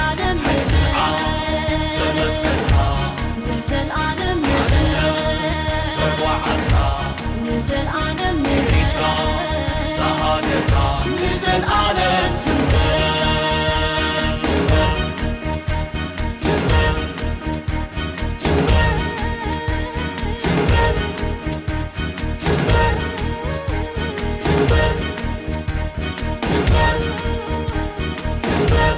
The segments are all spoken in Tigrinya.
ዓለም ንዘለስከታ ንዘልዓለም ንዘተጓዓዝካ ንዘልዓለም ንሪታ ሳሃደታ ንዘልዓለም ትንበር ትንበር ትንበር ትንበር ትንበር ትንበር ትንበር ትንበር ትንበር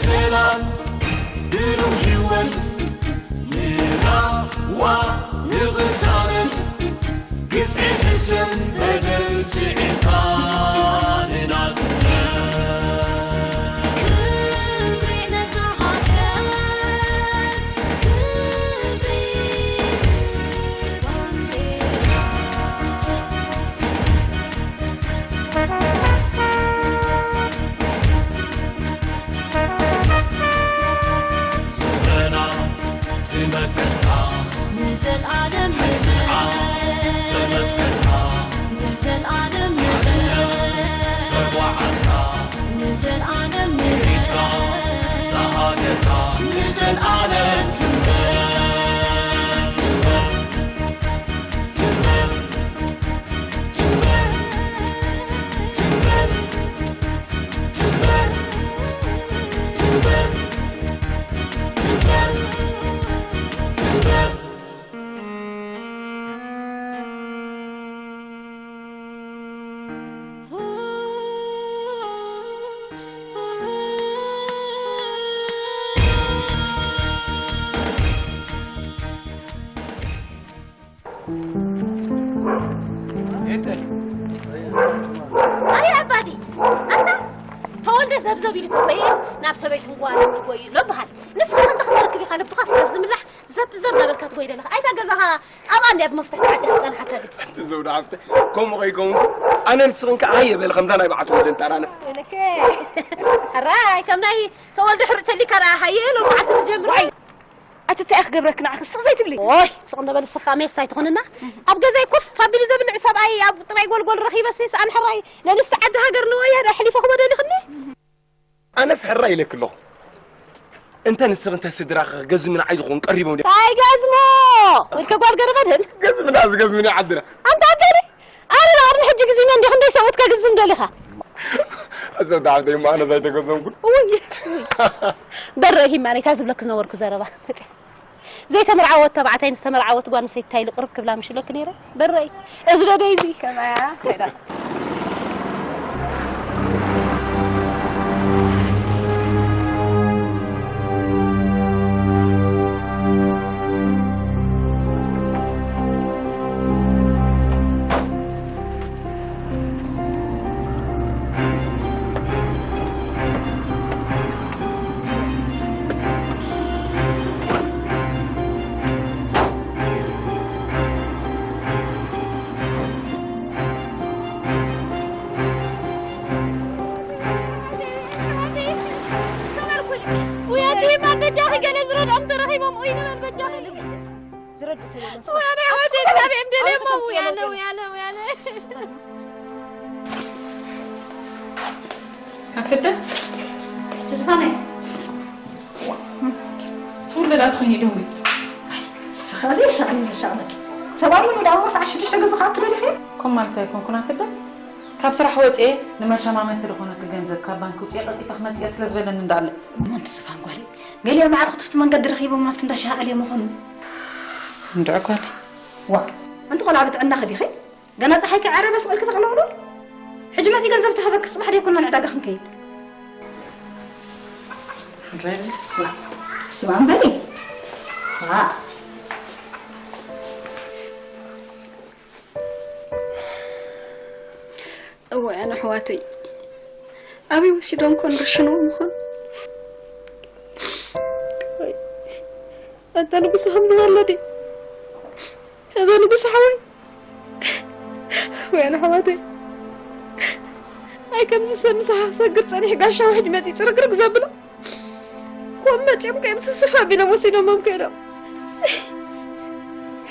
ሰላም ብሩህ ህይወት ንራዋ ንቕሳነት ግፍዒ ሕሰም በደል ስዒርካ ንናጽነት ክብሪ ነታ ሃገር ክብሪ ባንዴራ ስረና ዝመከትካ ንዘልዓለም ሕትኣ ዘመስከትካ ንዘልዓለም ተጓዓዝካ ንዘልዓለም ሪታ ሳሃገርካ ንዘልዓለም ትንበር ትንበር ትንበር ትንበር ትንበር ኣይ ኣባዲ ኣታ ተወልደ ዘብዘብ ኢሉ ትጎይስ ናብ ሰበይቱን ጓልን ትጎይ ኣሎ በሃል። ንስኻ እንተ ክትረክብ ኢኻ ልብኻስ ካብ ዝምላሕ ዘብዘብ ናበልካ ትጎይ ዘለኻ። ኣይታ ገዛኻ ኣብኣ እንድያ ብመፍትሕ ተዓጢኻ ዝጸንሓካ ግን። ኣንቲ ዘውዲ ሓፍተ ከምኡ ከይከውንስ ኣነ ንስኽን ከኣ ሃየ በል ከምዛ ናይ በዓል ተወልደ ንጠራነፍ። እልከ ሕራይ ከም ናይ ተወልደ ሕሩጭ ተሊካ ደኣ ሃየ ሎም መዓልቲ ንጀምር። ኣቲ እንታይ ክገብረክ ንዓኺ ስቕ ዘይትብሊ? ኦይ ስቕ እንበል ንስኻ ሜስ ኣይትኾንና። ኣብ ገዛይ ኮፍ ኣቢሉ ዘብልዕ ሰብኣይ ኣብ ጥራይ ጎልጎል ረኺበሲ ሰኣን ሕራይ ለንስቲ ዓዲ ሃገር ንወያነ ኣሕሊፈ ክቦ ደሊኽኒ። ኣነስ ሕራይ ኢለክ ኣለኹ። እንተ ንስኽ እንተ ስድራኺ ክገዝሙኒ ዓይ ዝኾኑ ቀሪቦም ድዮም? ታይ ገዝሞ? ወልከ ጓል ገረበድህን? ገዝምና ዝገዝሙኒ ዓድና። ኣንታ ኣበሊ ኣነ ንቕድሚ ሕጂ ግዜ መን ዲኺ ክንደይ ሰብኡት ከግዝም ደሊኻ? ኣሰብ ተዓብተይ እሞ ኣነስ ኣይተገዘምኩን። ውይ በረ ሂማ ነታ ዝብለክ ዝነበርኩ ዘረባ። ዘይተመርዓወት ተባዕታይ ምስ ተመርዓወት ጓል ኣንስተይቲ እንታይ ኢሉ ቅርብ ክብላ ምሽ ኢለክ ነይረ? በረይ እዚ ደደይ እዚ ከማያ ከይዳ ውያት ይባል በጃኺ ገለ ዝረድኦም ተረኺቦም ኡይ ንበል በጃኺ። ዝረድእ ሰብ የለን። ወያነ ሕወት የግዳብ እዮም ደልየሞ ወያነ ወያነ ወያነ። ኣትደ ዝፋነ ትውልድ ኣትኾይኒ ደንጉ ስኻ ዘይሻቕሊ ዘሻቕለኪ ሰብኣይ ወደ ኣሞ ሰዓት ሽዱሽተ ገዙ ከዓ ትደልኺ? ከም ማለት ኣይኮንኩን ኣትደ ካብ ስራሕ ወፅኤ ንመሸማመቲ ዝኾነኪ ገንዘብ ካብ ባንክ ውፅኤ ቀልጢፈ ክመፅእ ስለ ዝበለኒ እንዳለ። እሞ ኣንቲ ዝፋን ጓለይ ገሊኦም መዓት ክትሕቲ መንገዲ ረኺቦም ናብቲ እንዳ ሻቕል እዮም ይኾኑ። እንድዒ ጓለይ። ዋ ኣንቲ ቆልዓ ብጥዕናኺ ዲኺ? ገና ፀሓይ ከይዓረበ ስቕ ኢልኪ ተቕለውሉ? ሕጂ መፂ ገንዘብ ተሃበኪ ፅባሕ ደይኮን መን ዕዳጋ ክንከይድ? ስማ እምበሊ። ዋ እወ ኣነ ኣሕዋተይ ኣበይ ወሲዶም ኮን ረሽኖም ምኾን? ኣታ ንጉስ ከምዚ ዘሎ ድዩ? ኣታ ንጉስ ሓወይ ወይ ኣነ ኣሕዋተይ ኣይ ከምዚ ሰብ ምሳኻ ክሰግር ጸኒሕ ጋሻ ውሕጅ መጺ ጽርግርግ ዘብሎ። ኮም መጺኦም ከይምስ ስፍ ኣቢሎም ወሲዶሞም ከይዶም።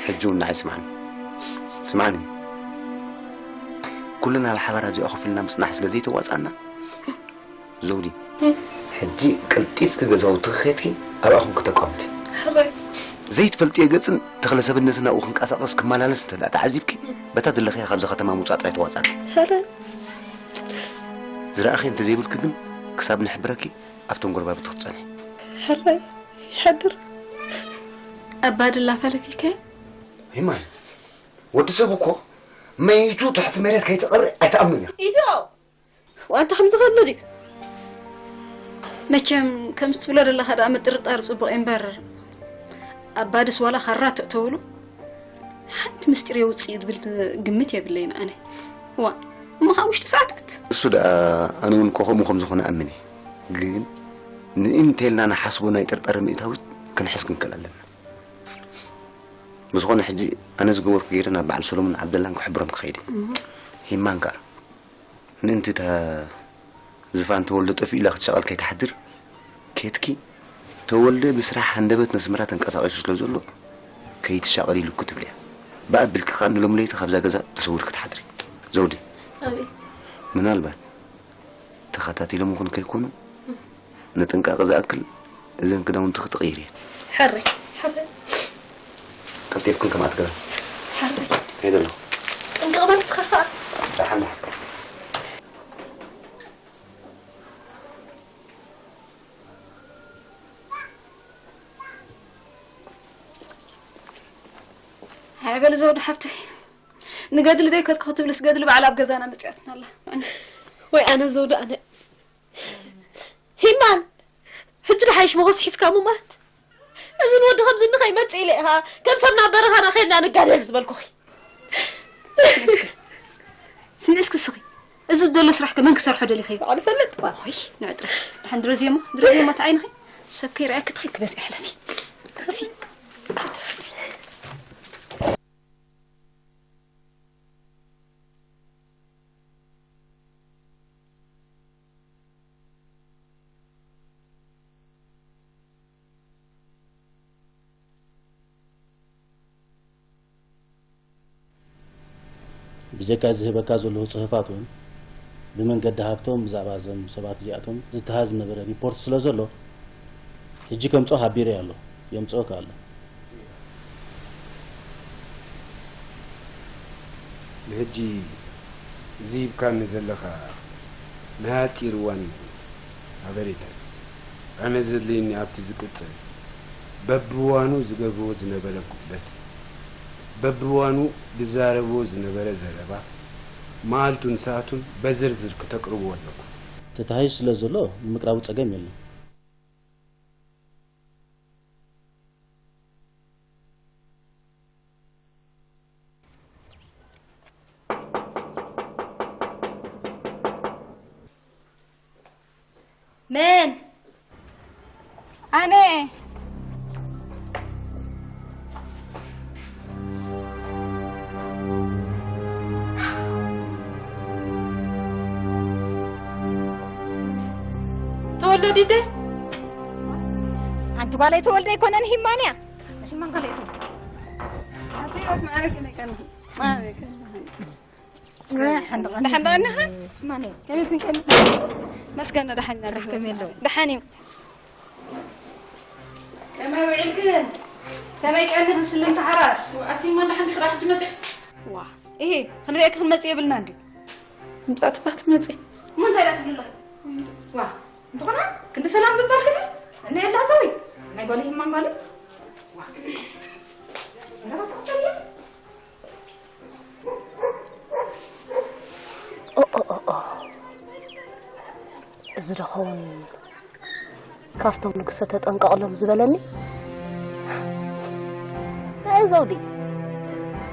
ሕጂ እውን ንዓይ ስማዕኒ፣ ስማዕኒ፣ ኩልና ብሓባር ኣብዚኣ ኮፍ ኢልና ምጽናሕ ስለ ዘይተዋጽኣና፣ ዘውዲ፣ ሕጂ ቀልጢፍኪ ገዛውትኺ ኬድኪ ኣብኣኹም ክተቋምቲ። ሕራይ። ዘይትፈልጥዮ ገጽን ተኽለ ሰብነትን ኣብኡ ክንቀሳቐስ ክመላለስ እንተ ደኣ ተዓዚብኪ፣ በታ ዘለኽያ ካብዛ ከተማ ምውጻእ ጥራይ ተዋጽኣኪ። ሕራይ። ዝረኣኺ እንተዘይብልኪ ግን ክሳብ ንሕብረኪ ኣብቶም ጎረባብቲ ክትጸንሒ። ሕራይ። ይሓድር። ኣባድላ ፈለፊልካዮ? ሂማን፣ ወዲ ሰብ እኮ መይቱ ትሕቲ መሬት ከይትቐሪ ኣይትኣምንን ኢኻ። ኢዶ ዋንታ ከምዚ ከሎ ድዩ? መቸም ከምዚ ትብሎ ዘለኻ ደኣ ምጥርጣር ጽቡቕ እዩ እምበር ኣባድስ ዋላ ካራ ተእተውሉ ሓንቲ ምስጢር የውጽእ ዝብል ግምት የብለይን ኣነ። ዋ እሞ ካብ ውሽጢ ሰዓታት እሱ ደኣ ኣነ እውን እኮ ከምኡ ከም ዝኾነ ኣምን እየ። ግን ንእንተ ኢልና ንሓስቦ ናይ ጥርጣረ ምእታዊት ክንሕዝ ክንክእል ኣለና። ብዝኾነ ሕጂ ኣነ ዝገበርኩ ገይረ ናብ በዓል ሰሎሞን ዓብደላን ክሕብሮም ክኸይድ እየ። ሂማን ከኣ ምእንቲ እታ ዝፋን ተወልደ ጠፊኡ ኢላ ክትሻቐል ከይትሓድር ኬትኪ ተወልደ ብስራሕ ሃንደበት ነስመራ ተንቀሳቒሱ ስለ ዘሎ ከይትሻቐል ኢሉኪ ትብልያ። ብኣቢልኪ ከኣ ንሎሚ ለይቲ ካብዛ ገዛ ተሰዊርኪ ትሓድሪ። ዘውዲ፣ ኣቤት። ምናልባት ተኸታቲሎም እውን ከይኮኑ ንጥንቃቐ ዝኣክል እዘን ክዳውንትኺ ትቕይሪ እየን። ሕራይ፣ ሕራይ። ቀልጢፍክን ከምኣ ትገብራ። ሕራይ። ከይደ ኣለኹ። ጥንቅቕ በል ንስኻ ከኣ። ደሓን ደሓን። ሃይ በሊ ዘውዲ ሓብተይ። ንገድሊ ደይ ከትኩ ክትብልስ ገድሊ ባዕላ ኣብ ገዛና መጺኣትና ኣላ። ወይ ኣነ ዘውዲ ኣነ። ሂማን፣ ሕጂ ድሓይሽ መጎስ ሒዝካ ሙማት? እዚ ንወዲ ከምዚ ንኸይመጽእ ኢለ ኢኻ ከም ሰብ ናብ በረኻና ኸይድና ንጋደል ዝበልኩኺ። ስምዒ እስኪ ስኺ፣ እዚ ዘሎ ስራሕ ከ መን ክሰርሖ ደሊኺ? ባዕሉ ይፈልጥ። ወይ ንዕጥረ። ድሓን ድረዝዮ እሞ፣ ድረዝዮ እሞ ተዓይንኺ። ሰብ ከይረኣየኪ ትኺ ክበዝሒ ሕለፊ። ብጀካ እዚ ዝህበካ ዘለኹ ጽሑፋት እውን ብመንገዲ ሃብቶም ብዛዕባ እዞም ሰባት እዚኣቶም ዝተሃዝ ዝነበረ ሪፖርት ስለ ዘሎ ሕጂ ከምጽኦ ሓቢረዮ ኣለኹ። የምጽኦካ ኣሎ። ንሕጂ እዚ ሂብካኒ ዘለኻ ንሓጺር እዋን ሓበሬታ እዩ። ኣነ ዘድልየኒ ኣብቲ ዝቅጽል በብእዋኑ ዝገብርዎ ዝነበረ ጉድለት፣ በብእዋኑ ዝዛረብዎ ዝነበረ ዘረባ፣ መዓልቱን ሰዓቱን በዝርዝር ክተቅርብዎ ኣለኩም። ተታሂዙ ስለ ዘሎ ንምቅራቡ ጸገም የለን። መን? ኣነ። ተወልደ ዲደ? ኣንቲ ጓለይ ተወልደ ኣይኮነን ሂማንያ። ሂማን ጓለይ ተወልደ። ኣቲ ወት ማዕረግ መቀን። ደሓን ደቐኒ? ማነይ? ከመይ ኢልክን ቀኒ? መስገን ደሓን ኢና። ስራሕ ከመይ ኣለዉ? ደሓን እዩ። ከመይ ውዒልክን? ከመይ ቀኒ ክንስልም ተሓራስ? ኣቲ ማን ደሓን ዲኺ? ደኣ ሕጂ መጺኺ? ዋ፣ እሄ፣ ክንሪኤኪ ክንመጽእ የብልና እንድዩ። ምጻእ ትባህ ትመጺ። እሞ እንታይ ደኣ ትብልላ? ዋ፣ እንተኾነ ክንዲ ሰላም ምባል ከ እነ የላተዊ ናይ ጓል ሂማን ጓል። ዋ። ኦኦኦኦ። እዚ ዶ ኸውን ካብቶም ንጉሰ ተጠንቀቕሎም ዝበለኒ? ኣይ ዘውዲ፣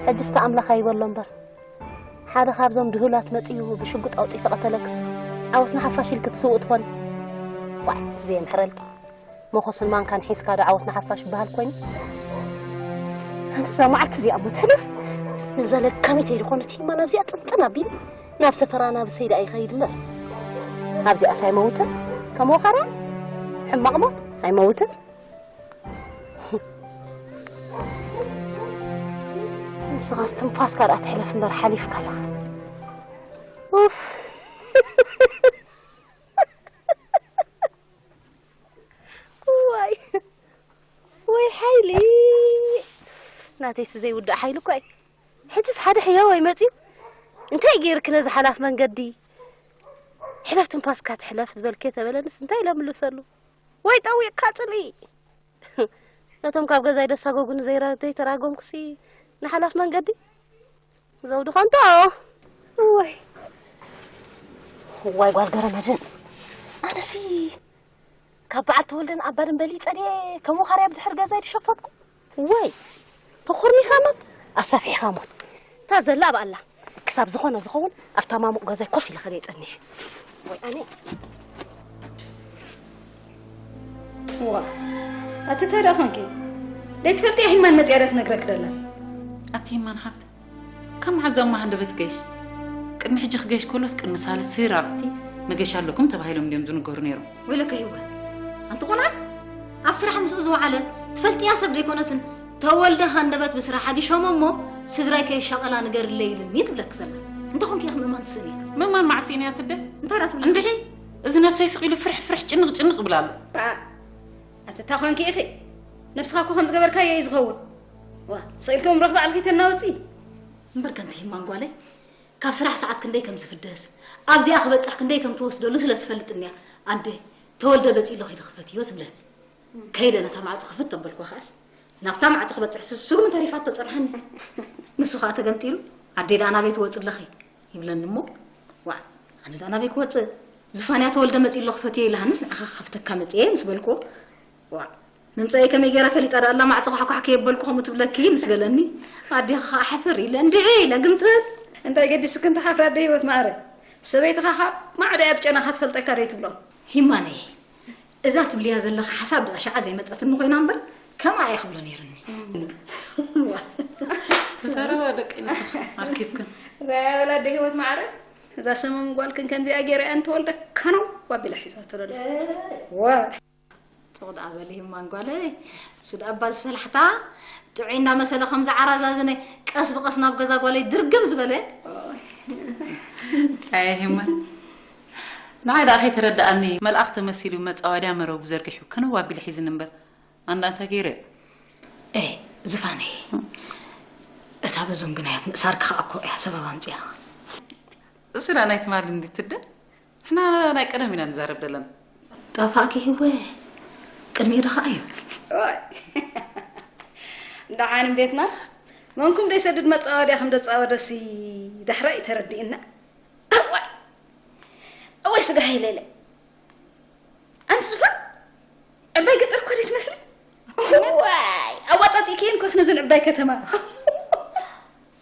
ሕጅስ ተኣምላኽ ኣይበሎ እምበር፣ ሓደ ካብዞም ድሁላት መጺኡ ብሽጉጥ ኣውጺኡ ተቐተለክስ፣ ዓወት ንሓፋሽ ኢልኪ ትስውእ ትኾኒ። ዋይ፣ ዘየምሕረልኪ። መኾስን ማንካን ሒዝካ ዶ ዓወት ንሓፋሽ ይበሃል ኮይኑ? ኣነ እዛ መዓልቲ እዚኣ እሞ ትሕለፍ። ንዘለካሚተይ ዝኾነት ሂማ ናብዚኣ ጥንጥን ኣቢሉ ናብ ሰፈራ ናብ ሰይዳ ይኸይድ እምበር፣ ኣብዚኣስ ኣይመውትን። ከም ወኻርያ ሕማቕ ሞት ኣይመውትን። ንስኻስ ትንፋስካ ደኣ ትሕለፍ እምበር ሓሊፍካ ኣለኻ። ኡፍ። ዋይ፣ ወይ ሓይሊ። ናተይስ ዘይውዳእ ሓይሊ እኮ እዩ። ሕጅስ ሓደ ሕያው ኣይመጽዩ። እንታይ ገይርክ ነዚ ሓላፍ መንገዲ? ሕለፍ ትንፋስካ ትሕለፍ ዝበልክ ተበለንስ እንታይ ኢለ ምልሰሉ? ወይ ጠዊቕካ ጽልኢ። ነቶም ካብ ገዛይ ደሳጎጉኒ ዘይረ-፣ ዘይተራጎምኩሲ ንሓላፍ መንገዲ ዘውዲ ኾንቶ። እዋይ፣ እዋይ ጓል ገረመድን። ኣነሲ ካብ በዓል ተወልደን ኣባድን በሊጸ ድየ ከም ወኻርያ ብድሕሪ ገዛይ ዝሸፈጥኩ? እዋይ፣ ተኾርሚኻ ሞት፣ ኣሳፊሕኻ ሞት። እታ ዘላ ኣብ ኣላ። ክሳብ ዝኾነ ዝኸውን ኣብታ ማሙቕ ገዛይ ኮፍ ኢለ ከደይ ጸኒሐ። ወይ ኣነ። ዋ፣ ኣቲ እንታይ ደኣ ኾንኪ? ደይትፈልጥያ ሂማን መጽያ ዶ ትነግረኪ ደላ? ኣቲ ሂማን ሓፍቲ፣ ካብ መዓዝ እማ ሃንደበት ገይሽ? ቅድሚ ሕጂ ክገይሽ ከሎስ ቅድሚ ሳልስቲ ራብዕቲ መገሻ ኣለኩም ተባሂሎም ድዮም ዝንገሩ ነይሮም? ወይለከ ህይወት፣ ኣንቲ ቆልዓ ኣብ ስራሕ ምስኡ ዝወዓለ ትፈልጥያ ሰብ ደይኮነትን፣ ተወልደ ሃንደበት ብስራሕ ኣጊሾሞ እሞ ስድራይ ከየሻቐላ ንገርለይ ኢልኒ ትብለኪ ዘላ። እንተ ኾንኪ ኢኺ ምእማን ትስእኒ። ምእማን ማዕሲን እያ ትደ? እንታይ ደኣ ትብሊ? እንድዒ፣ እዚ ነብሰይ ስቕ ኢሉ ፍርሕ ፍርሕ ጭንቕ ጭንቕ ይብል ኣሎ። ባ፣ ኣቲ እታ ኾንኪ ኢኺ። ነብስኻ እኮ ከም ዝገበርካዮ እዩ ዝኸውን። ዋ፣ ስቕ ኢልኪ እምሮኺ ባዕልኺ ተናውጺ። እምበር ከንቲ ሂማን ጓለይ፣ ካብ ስራሕ ሰዓት ክንደይ ከም ዝፍደስ፣ ኣብዚኣ ክበጽሕ ክንደይ ከም ትወስደሉ ስለ ትፈልጥ እንድያ፣ ኣደ፣ ተወልደ በጺ ኣሎ ኺዲ ክፈትዮ ትብለኒ። ከይደ ነታ ማዕጾ ክፍት ተበልኩ ኸኣስ፣ ናብታ ማዕጾ ክበጽሕ ስሱ ግን ተሪፋቶ ጸንሓኒ። ንሱ ኸኣ ተገምጢሉ፣ ኣደ ደኣ ናበይ ትወጺ ኣለኺ? ይብለኒ እሞ፣ ዋዕ፣ ኣነ ደኣ ናበይ ክወጽእ? ዝፋንያ ተወልደ መጺ ኣሎ ክፈትዮ ኢላሃንስ ንዓኻ ክኸፍተካ መጽየ ምስ በልኩዎ፣ ዋዕ፣ ምምጻእይ ከመይ ገይራ ፈሊጣ ደኣ ኣላ ማዕጾ ኳሕኳሕ ከየበልኩ ከምኡ ትብለኪ ምስ በለኒ፣ ኣዴኻ ኸኣ ሓፈር ኢለ እንድዒ ኢለ ግምጥል። እንታይ ገዲስኪ እንተ ሓፍራ ኣደ ህይወት ማዕረ? ሰበይትኻ ኻብ ማዕዶ እያ ብጨናኻ ትፈልጠካ ዶ ትብሎ? ሂማነይ፣ እዛ ትብልያ ዘለኻ ሓሳብ ደኣ ሸዓ ዘይመጸትኒ ኮይና እምበር፣ ከምኣ እየ ክብሎ ነይሩኒ። ተዛረባ ደቂ ንስኻ ኣርኪብክን። ራያ ወላዲ ህይወት ማዕረ፣ እዛ ሰመም ጓልክን ከምዚኣ ገይረ እያ እንተወልደ ከነው ኣቢላ ሒዛቶ ደላ። ዋ። ጽቕ ደኣ በሊ ሂማን ጓለይ፣ እሱ ደኣ እባ ዝሰላሕታ ጥዑይ እንዳመሰለ ከምዚ ዓራዛዝነ ቀስ ብቐስ ናብ ገዛ ጓለይ ድርግም ዝበለ። ኣየ ሂማን፣ ንዓይ ደኣ ከይተረድኣኒ መልኣኽ ተመሲሉ መጻወድያ መረቡ ዘርጊሑ ከነው ኣቢሉ ሒዝኒ እምበር፣ ኣንዳ እንታይ ገይረ? ኤ፣ ዝፋነይ፣ እታ በዞም ግናያት ምእሳርኪ ኸኣ እኮ እያ ሰበብ ኣምጺኣ። እሱ ደኣ ናይ ትማሊ እንድትደ፣ ንሕና ናይ ቀደም ኢና ንዛረብ ደለና። ጠፋእኪ ህወ፣ ቅድሚኡ ዶ ኸኣ እዩ? ዋይ። ደሓን ቤትና፣ መንኩም ደይሰድድ መጻወድያ ከም ደጻወደሲ ዳሕራይ ተረዲእና። እዋይ፣ እዋይ ስጋ ሃይለለ። ኣንቲ ዙፋን፣ ዕባይ ገጠር እኮ ድዩ ትመስሊ? ዋይ፣ ኣዋጻጺእክየን እኮ ነዘን ዕባይ ከተማ።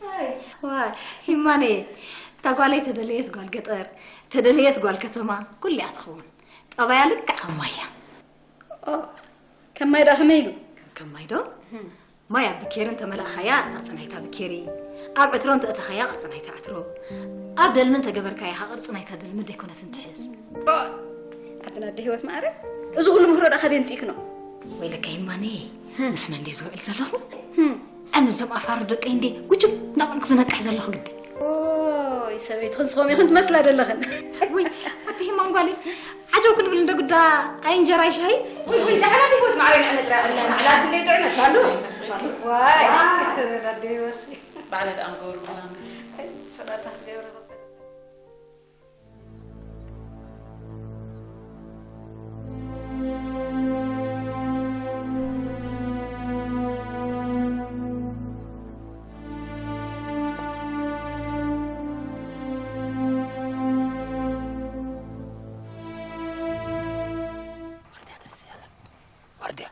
ዋይ፣ ዋይ፣ ሂማነየ፣ እታ ጓለይ ተደለየት ጓል ገጠር፣ ተደለየት ጓል ከተማ፣ ኩሊኣ ትኸውን። ጠባያ ልክዕ ከም ማይ እያ። ኦ፣ ከም ማይ ደኣ ከመይ ኢሉ? ከም፣ ከም ማይ ዶ? ማይ ኣብ ብኬሪ እንተመላእኻያ ቅርጺ ናይታ ብኬሪ፣ ኣብ ዕትሮ እንተእተኻያ ቅርጺ ናይታ ዕትሮ፣ ኣብ ደልሚ እንተገበርካያ ኸኣ ቅርጺ ናይታ ደልሚ ደይኮነትን ትሕዝ። ኦ፣ ኣትና ኣደ ህይወት ማዕረ፣ እዚ ኩሉ ምህሮ ደኣ ካበይ ኣምጺእክኖ? ወይለከ ሂማነይ፣ ምስ መን ድየ ዝውዕል ዘለኹ? ኣነ እዞም ኣፋር ደቀይ እንዴ ጉጅም እናበልኩ ዝነቅሕ ዘለኹ ግዲ። ኦይ፣ ሰበይትኽን ስኹም ኢኽን ትመስላ ዘለኽን። ውይ፣ ኣቲ ሂማን ጓለይ፣ ዓጀው ክንብል እንደ ጉዳ ኣይ እንጀራ ኣይ ሻሂ። ውይ፣ ውይ፣ ደሓን ኣደ ህይወት ማዕረ ንዕመት ራያ ኣለና። ዕላል ክንደይ ጥዑመት ኣሉ። ዋይ፣ ኣደ ህይወት። ባዕለ ደኣ ምገብሩ ብላ። ሰላጣ ክትገብሪ ኸበደ። ዋርድያ።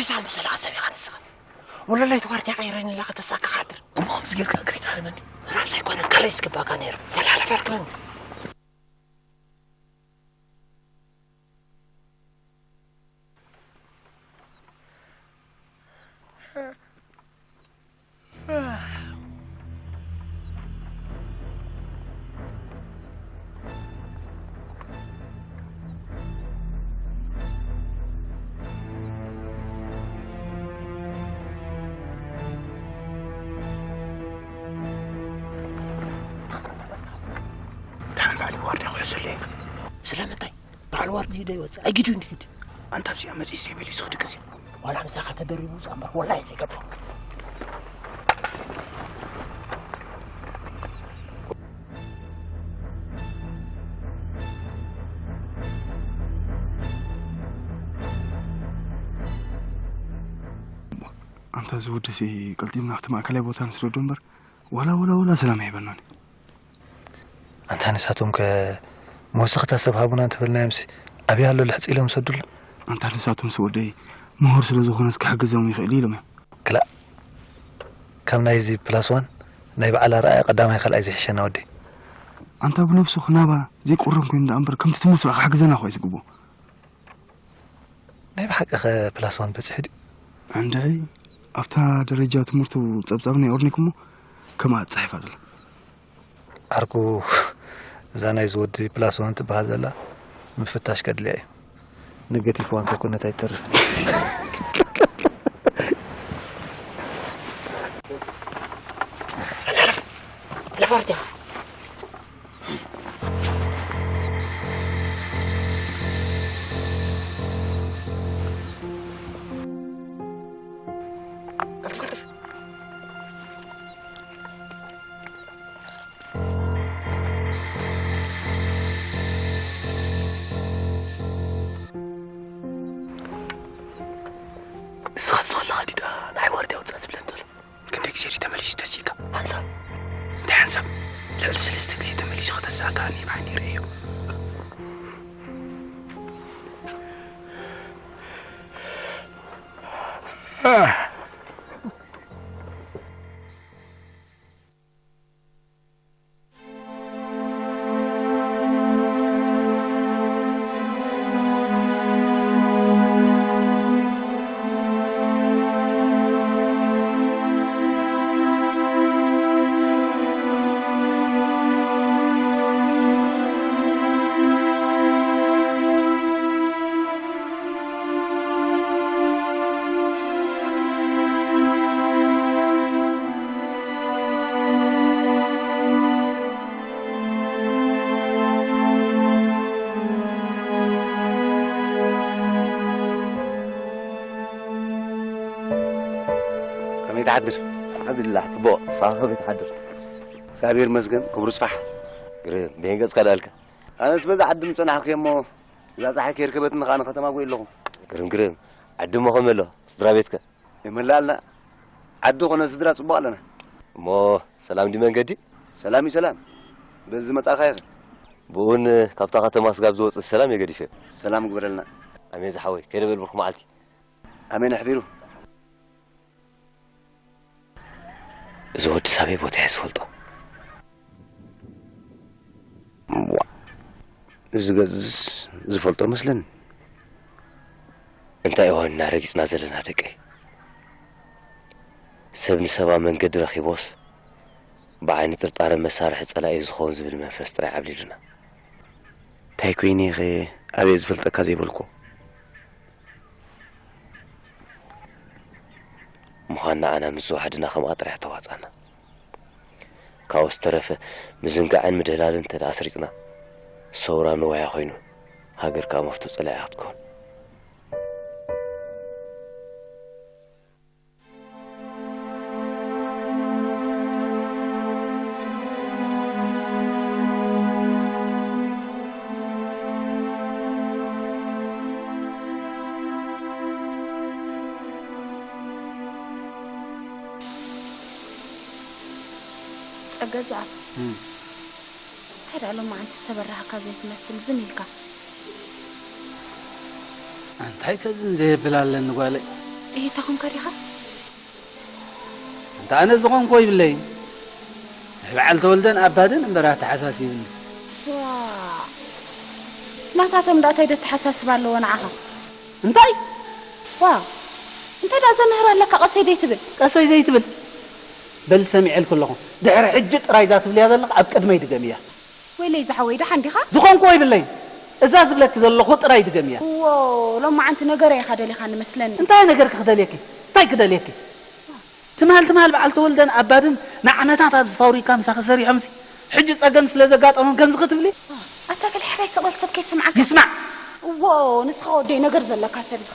ሳም ሰላሳ ቢኻ ንስኻ። ወለላይ ተዋርድያ ቀይረኒ ኢላ ከተሳካ ሓድር። እሞ ከምዚ ጌርካ እግረይ ትሃርመኒ? ራብ ዘይኮነ ካልእ ዝግባካ ነይሩ። ተላላፈርክበኒ። ደሓን በዓል ዋርድያ ክሕሰለይ። ስለምንታይ? በዓል ዋርድያ ዶ ይወፅእ? ኣይ ግድኡ እንድሕድ። ኣንታ ኣብዚኣ መፂኡ ዘይመሊሱ ክድቅስ እዩ። ዋላ ምሳኻ ተደሪቡ ውፃእ እምበር ወላሂ ዘይገብሮ። ኣንታ እዚ ወድሲ ቀልጢፍና ኣብቲ ማእከላይ ቦታ ንስደዶ እምበር ዋላ ዋላ ዋላ ሰላም ኣይበናን። ኣንታ ንሳቶም ከ መወሰኽታ ሰብ ሃቡና እንተበልናዮምሲ ኣበይ ኣሎ ልሕፂ ኢሎም ሰዱልና። ኣንታ ንሳቶም ሲ ወደይ ምሁር ስለ ዝኾነስ ክሕግዞም ይኽእል እዩ ኢሎም እዮም። ክላእ ካብ ናይዚ ፕላስ ዋን ናይ በዓል ኣርኣያ ቀዳማይ ካልኣይ ዝሕሸና ወደይ። ኣንታ ብነብሱ ክናባ ዘይቁረን ኮይኑ ደኣ እምበር ከምቲ ትምህርቱ ደኣ ክሕግዘና እኮ እዩ ዝግብኦ። ናይ ብሓቂ ከ ፕላስ ዋን በፂሑ ድዩ? እንድዒ ኣብታ ደረጃ ትምህርቱ ጸብጻብ ናይ ኦርኒክ እሞ ከምኣ ትጽሕፍ ኣላ። ዓርኩ እዛ ናይ ዝወዲ ፕላስ ዋን ትበሃል ዘላ ምፍታሽ ከድልያ እዩ። ነገቲፍ ዋን ተኮነት ኣይተርፍን። ለፋርቲያ ንስኻ ኣብዚ ከለኻ ድዩ ደኣ ንዓይ ዋርድያ ውጻእ ዝብለኒ ዘሎ? ክንደይ ግዜ ድዩ ተመሊሱ ተሲእካ? ሓንሳብ። እንታይ ሓንሳብ? ልዕሊ ሰለስተ ግዜ ተመሊሱ ከተሳእካ ኣነ ብዓይነይ ርእየዮ። ከመይ ትሓድር? ኣልሓምዱሊላህ፣ ጽቡቕ። ንስኻ ከመይ ትሓድር? እግዚኣብሔር ይመስገን፣ ክብሩ ይስፋሕ። ግርም፣ በየን ገጽካ ደኣልካ? ኣነስ በዛ ዓዲ ምጸናሕኩ እየ እሞ፣ እዛ ጸሓይ ከይርከበትኒ ከኣ ንኸተማ ጐየ ኣለኹ። ግርም፣ ግርም። ዓዲ እሞ ከመይ ኣሎ? ስድራ ቤትከ? የመላኣልና። ዓዲ ኾነ ስድራ ጽቡቕ ኣለና። እሞ ሰላም ድዩ መንገዲ? ሰላም እዩ ሰላም። በዚ ዝመጻእካ ይኽእል። ብኡን ካብታ ከተማ ስጋብ ዝወጽእ ሰላም እየ ገዲፈ። ሰላም ግበረልና። ኣሜን ዝሓወይ፣ ከይደ በል ብሩኽ መዓልቲ። ኣሜን ኣሕቢሩ። እዚ ወዲ ሳበይ ቦታ እየ ዝፈልጦ። ዋ፣ እዚ ገጽስ ዝፈልጦ መስለኒ። እንታይ እዋን ኢና ረጊጽና ዘለና ደቀይ? ሰብ ንሰብ ኣብ መንገዲ ረኺቦስ ብዓይኒ ጥርጣረ መሳርሒ ጸላኢ እዩ ዝኸውን ዝብል መንፈስ ጥራይ ዓብሊሉና። እንታይ ኮይነ ኢኸ ኣበይ ዝፈልጠካ ዘይበልኮ? ምዃን ንዓና ምስ ዝዋሕድና ከምኣ ጥራይ ተዋጻና። ካብኡ ዝተረፈ ምዝንጋዕን ምድህላልን እንተ ደኣ ኣስሪጽና፣ ሰውራ ንዋያ ኮይኑ፣ ሃገር ከኣ መፍቶ ጸላኢ ክትከውን። ጸገ ዝኣብ እንታይ ደኣ ሎማዓንቲ ዝተበራህካ ዘይትመስል ዝም ኢልካ? ኣንታይ ከዝን ዘየብል ኣለኒ ጓለይ። እሂ፣ እታ ኾንካ ዲኻ? እንተ ኣነ ዝኾንኮ ይብለይ። ናይ በዓል ተወልደን ኣባድን እምበር ኣተሓሳሲብኒ። ዋ፣ ናታቶም ደኣ እንታይ ደተሓሳስብ ኣለዎ ንዓኻ? እንታይ? ዋ፣ እንታይ ደኣ ዘምህር ኣለካ ቀሰይ ዘይትብል? ቀሰይ ዘይትብል? በል ሰሚዐልኪ ኣለኹ። ድሕሪ ሕጂ ጥራይ እዛ ትብልያ ዘለኺ ኣብ ቅድመይ ድገምያ። ወይለይ ዝሓወይ ደሓን ዲኻ? ዝኾንኩዎ ይብለይ። እዛ ዝብለኪ ዘለኹ ጥራይ ድገምያ። እዎ፣ ሎማዓንቲ ነገረ ኢኻ ደሊኻኒ መስለኒ። እንታይ ነገርኪ ክደልየኪ? እንታይ ክደልየኪ? ትማል ትማል በዓል ተወልደን ኣባድን ንዓመታት ኣብዚ ፋብሪካ ምሳኺ ሰሪሖምሲ ሕጂ ጸገም ስለ ዘጋጠሞም ከምዚ ክትብሊ? ኣታ ገለ ሕራይ ስቕ በል ሰብ ከይሰምዓካ። ይስማዕ። እዎ፣ ንስኻ ወደይ ነገር ዘለካ ሰብ ኢኻ።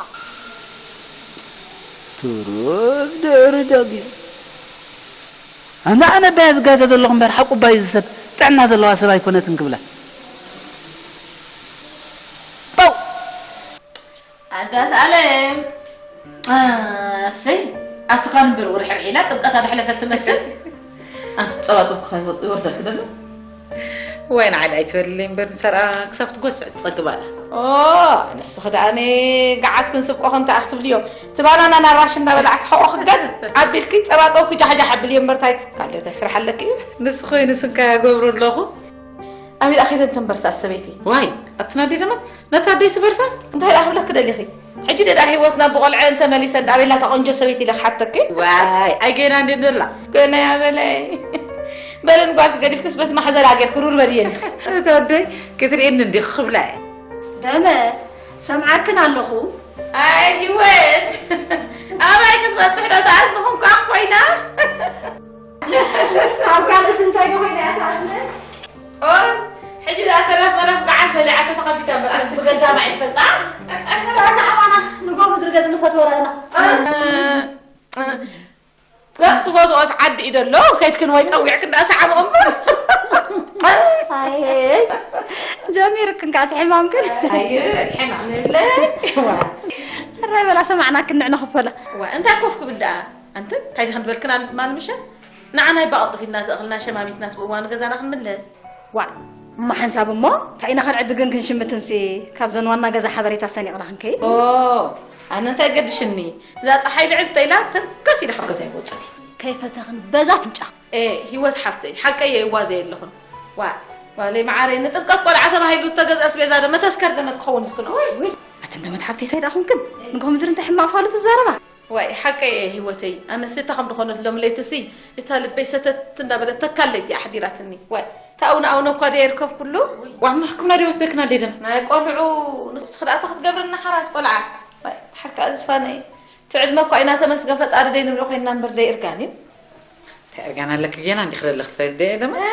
ትሩፍ ድሕሪ ዳጊም። ኣነ ኣነ ባየ ዝጋገ ዘለኹ እምበር ሓቁ ባይ እዚ ሰብ ጥዕና ዘለዋ ሰብ ኣይኮነትን ክብላ። ጳው! ኣዳስ ኣለም። ኣሰይ፣ ኣቱኻ ንበር ውርሕርሕ ኢላ ጥምቀት ኣዳሕለፈት ትመስል። አ፣ ጸባ ጥብኩ ይወርደልክ ደሎ? ወይ ንዓይ ኣይትበልለይ እምበር ንሰርኣ ክሳብ ትጎስዕ ትጸግብ ኣላ። ኦ፣ ንስኺ ደኣ ነ ገዓት ክንስብቆ ክንታ ክትብልዮ። እቲ ባናና ናራሽ እንዳበላዕኪ ሕቆ ክገጥ ኣቢልኪ ጸባ ጠብኩ ጃሕጃሕ ኣብልዮ እምበር ታይ ካልእ ታይ ስራሕ ኣለኪ እዩ? ንሱ ኮይኑ ስንካ ያገብሩ ኣለኹ። ኣበይ ደኣ ከይደን እተን በርሳስ ሰበይቲ? ዋይ፣ ኣቲ ናደይ ደመት፣ ነታ ኣደይሲ በርሳስ? እንታይ ደኣ ክብለኪ ደሊኺ? ሕጂ ደኣ ህይወትና ብቆልዐ እንተ መሊሰ እንዳ ኣበይ ኣላ እታ ቆንጆ ሰበይቲ ኢለ ክሓተኪ? ዋይ፣ ኣይ ገና እንዴ ደላ? ገና እያ በለይ። በለን ጓልኪ ገዲፍክስ በቲ ማሕዘላ ጌርኪ ሩር በልየኒ። እታ ኣደይ ክትርእየኒ እንዲኺ ክብላ እየ። ደመት፣ ሰምዓክን ኣለኹ። ኣይ ህይወት፣ ኣበይ ክትበጽሕ ዶ ተኣዝንኹም ኳን ኮይና? ኣብ ካልእስ እንታይ ዶ ኮይና እያ ትኣዝነ? ኦር፣ ሕጂ ደኣ ተረፍ መረፍ ገዓት በሊዓቶ ተኸፊታ እምበር፣ ኣነስ ብገዛ ማይ ይፈልጣ። እታ ሰዓባና ንጎ ምድሪ ገጽ ንፈትወራ ኢና። እ፣ እ፣ እ። ገጽ ትፈትዎስ ዓዲ እዩ ደሎ፣ ከይድክን ወይ ጸዊዕክን ደኣ ሰዓቦ እምበር። ኣይ፣ ጀሚርክን ከኣ እቲ ሕማምክን። ኣይ፣ ሕማም ንብለ። ዋ። ሕራይ በላ ሰማዕናክን ንዕነ ክፈላ። ዋ፣ እንታይ ኮፍ ክብል ደኣ? ኣንቲ፣ እንታይ ዲኽን ዝበልክን ኣነ ትማል ምሸት? ንዓና ይባ ቀልጥፊልና ተእኽልና ሸማሚትናስ ብእዋኑ ገዛና ክንምለስ። ዋእ፣ እሞ ሓንሳብ እሞ፣ እንታይ ኢና ክንዕድግን ክንሽምትንሲ፣ ካብዘን ዋና ገዛ ሓበሬታ ሰኒቕና ክንከይድ? ኦ፣ ኣነ እንታይ ገድሽኒ? እዛ ጸሓይ ልዕል ተይላ፣ ተንከስ ኢለ ካብ ገዛ ይወጽን እየ። ከይፈተኽን በዛ ፍንጫኽ። ኤ፣ ህይወት ሓፍተይ፣ ሓቀይ እየ እዋዘ የለኹን። ዋእ፣ ጓለይ መዓረይ፣ ንጥምቀት ቆልዓ ተባሂሉ እተገዝአ ኣስቤዛ ዶ መተስከር ደመት ክኸውን ኢልክን? ውይ፣ ውይ፣ ኣቲ እንደመት ሓብተይ እንታይ ደኣ ኹንክን? ንጎ ምድሪ እንታይ ሕማቕ ፋሉ ትዛረባ? ዋይ፣ ሓቀይ እየ ህይወተይ። ኣነስ እታ ከም ዝኾነት ሎም ለይትሲ፣ እታ ልበይ ሰተት እንዳበለት ተካል ለይቲ ኣሕዲራትኒ። ዋይ፣ እታ ኣውነ ኣውነ እኳ ደየርከብኩሉ። ዋና ሕክምና ደይወስደክን ኣደይ ደም? ናይ ቆልዑ ንስኺ ደኣ እታ ክትገብርና ሓራስ ቆልዓ። ዋይ፣ ድሓር ከኣ ዝፋነይ። እቲ ዕድመ እኳ ኢና ተመስገን ፈጣሪ ደይ ንብሎ ኮይንና እምበር ደይ እርጋን እዩ። እንታይ እርጋን ኣለኪ ጌና እንዲኺ ዘለኺ ተደይ ደም? እ፣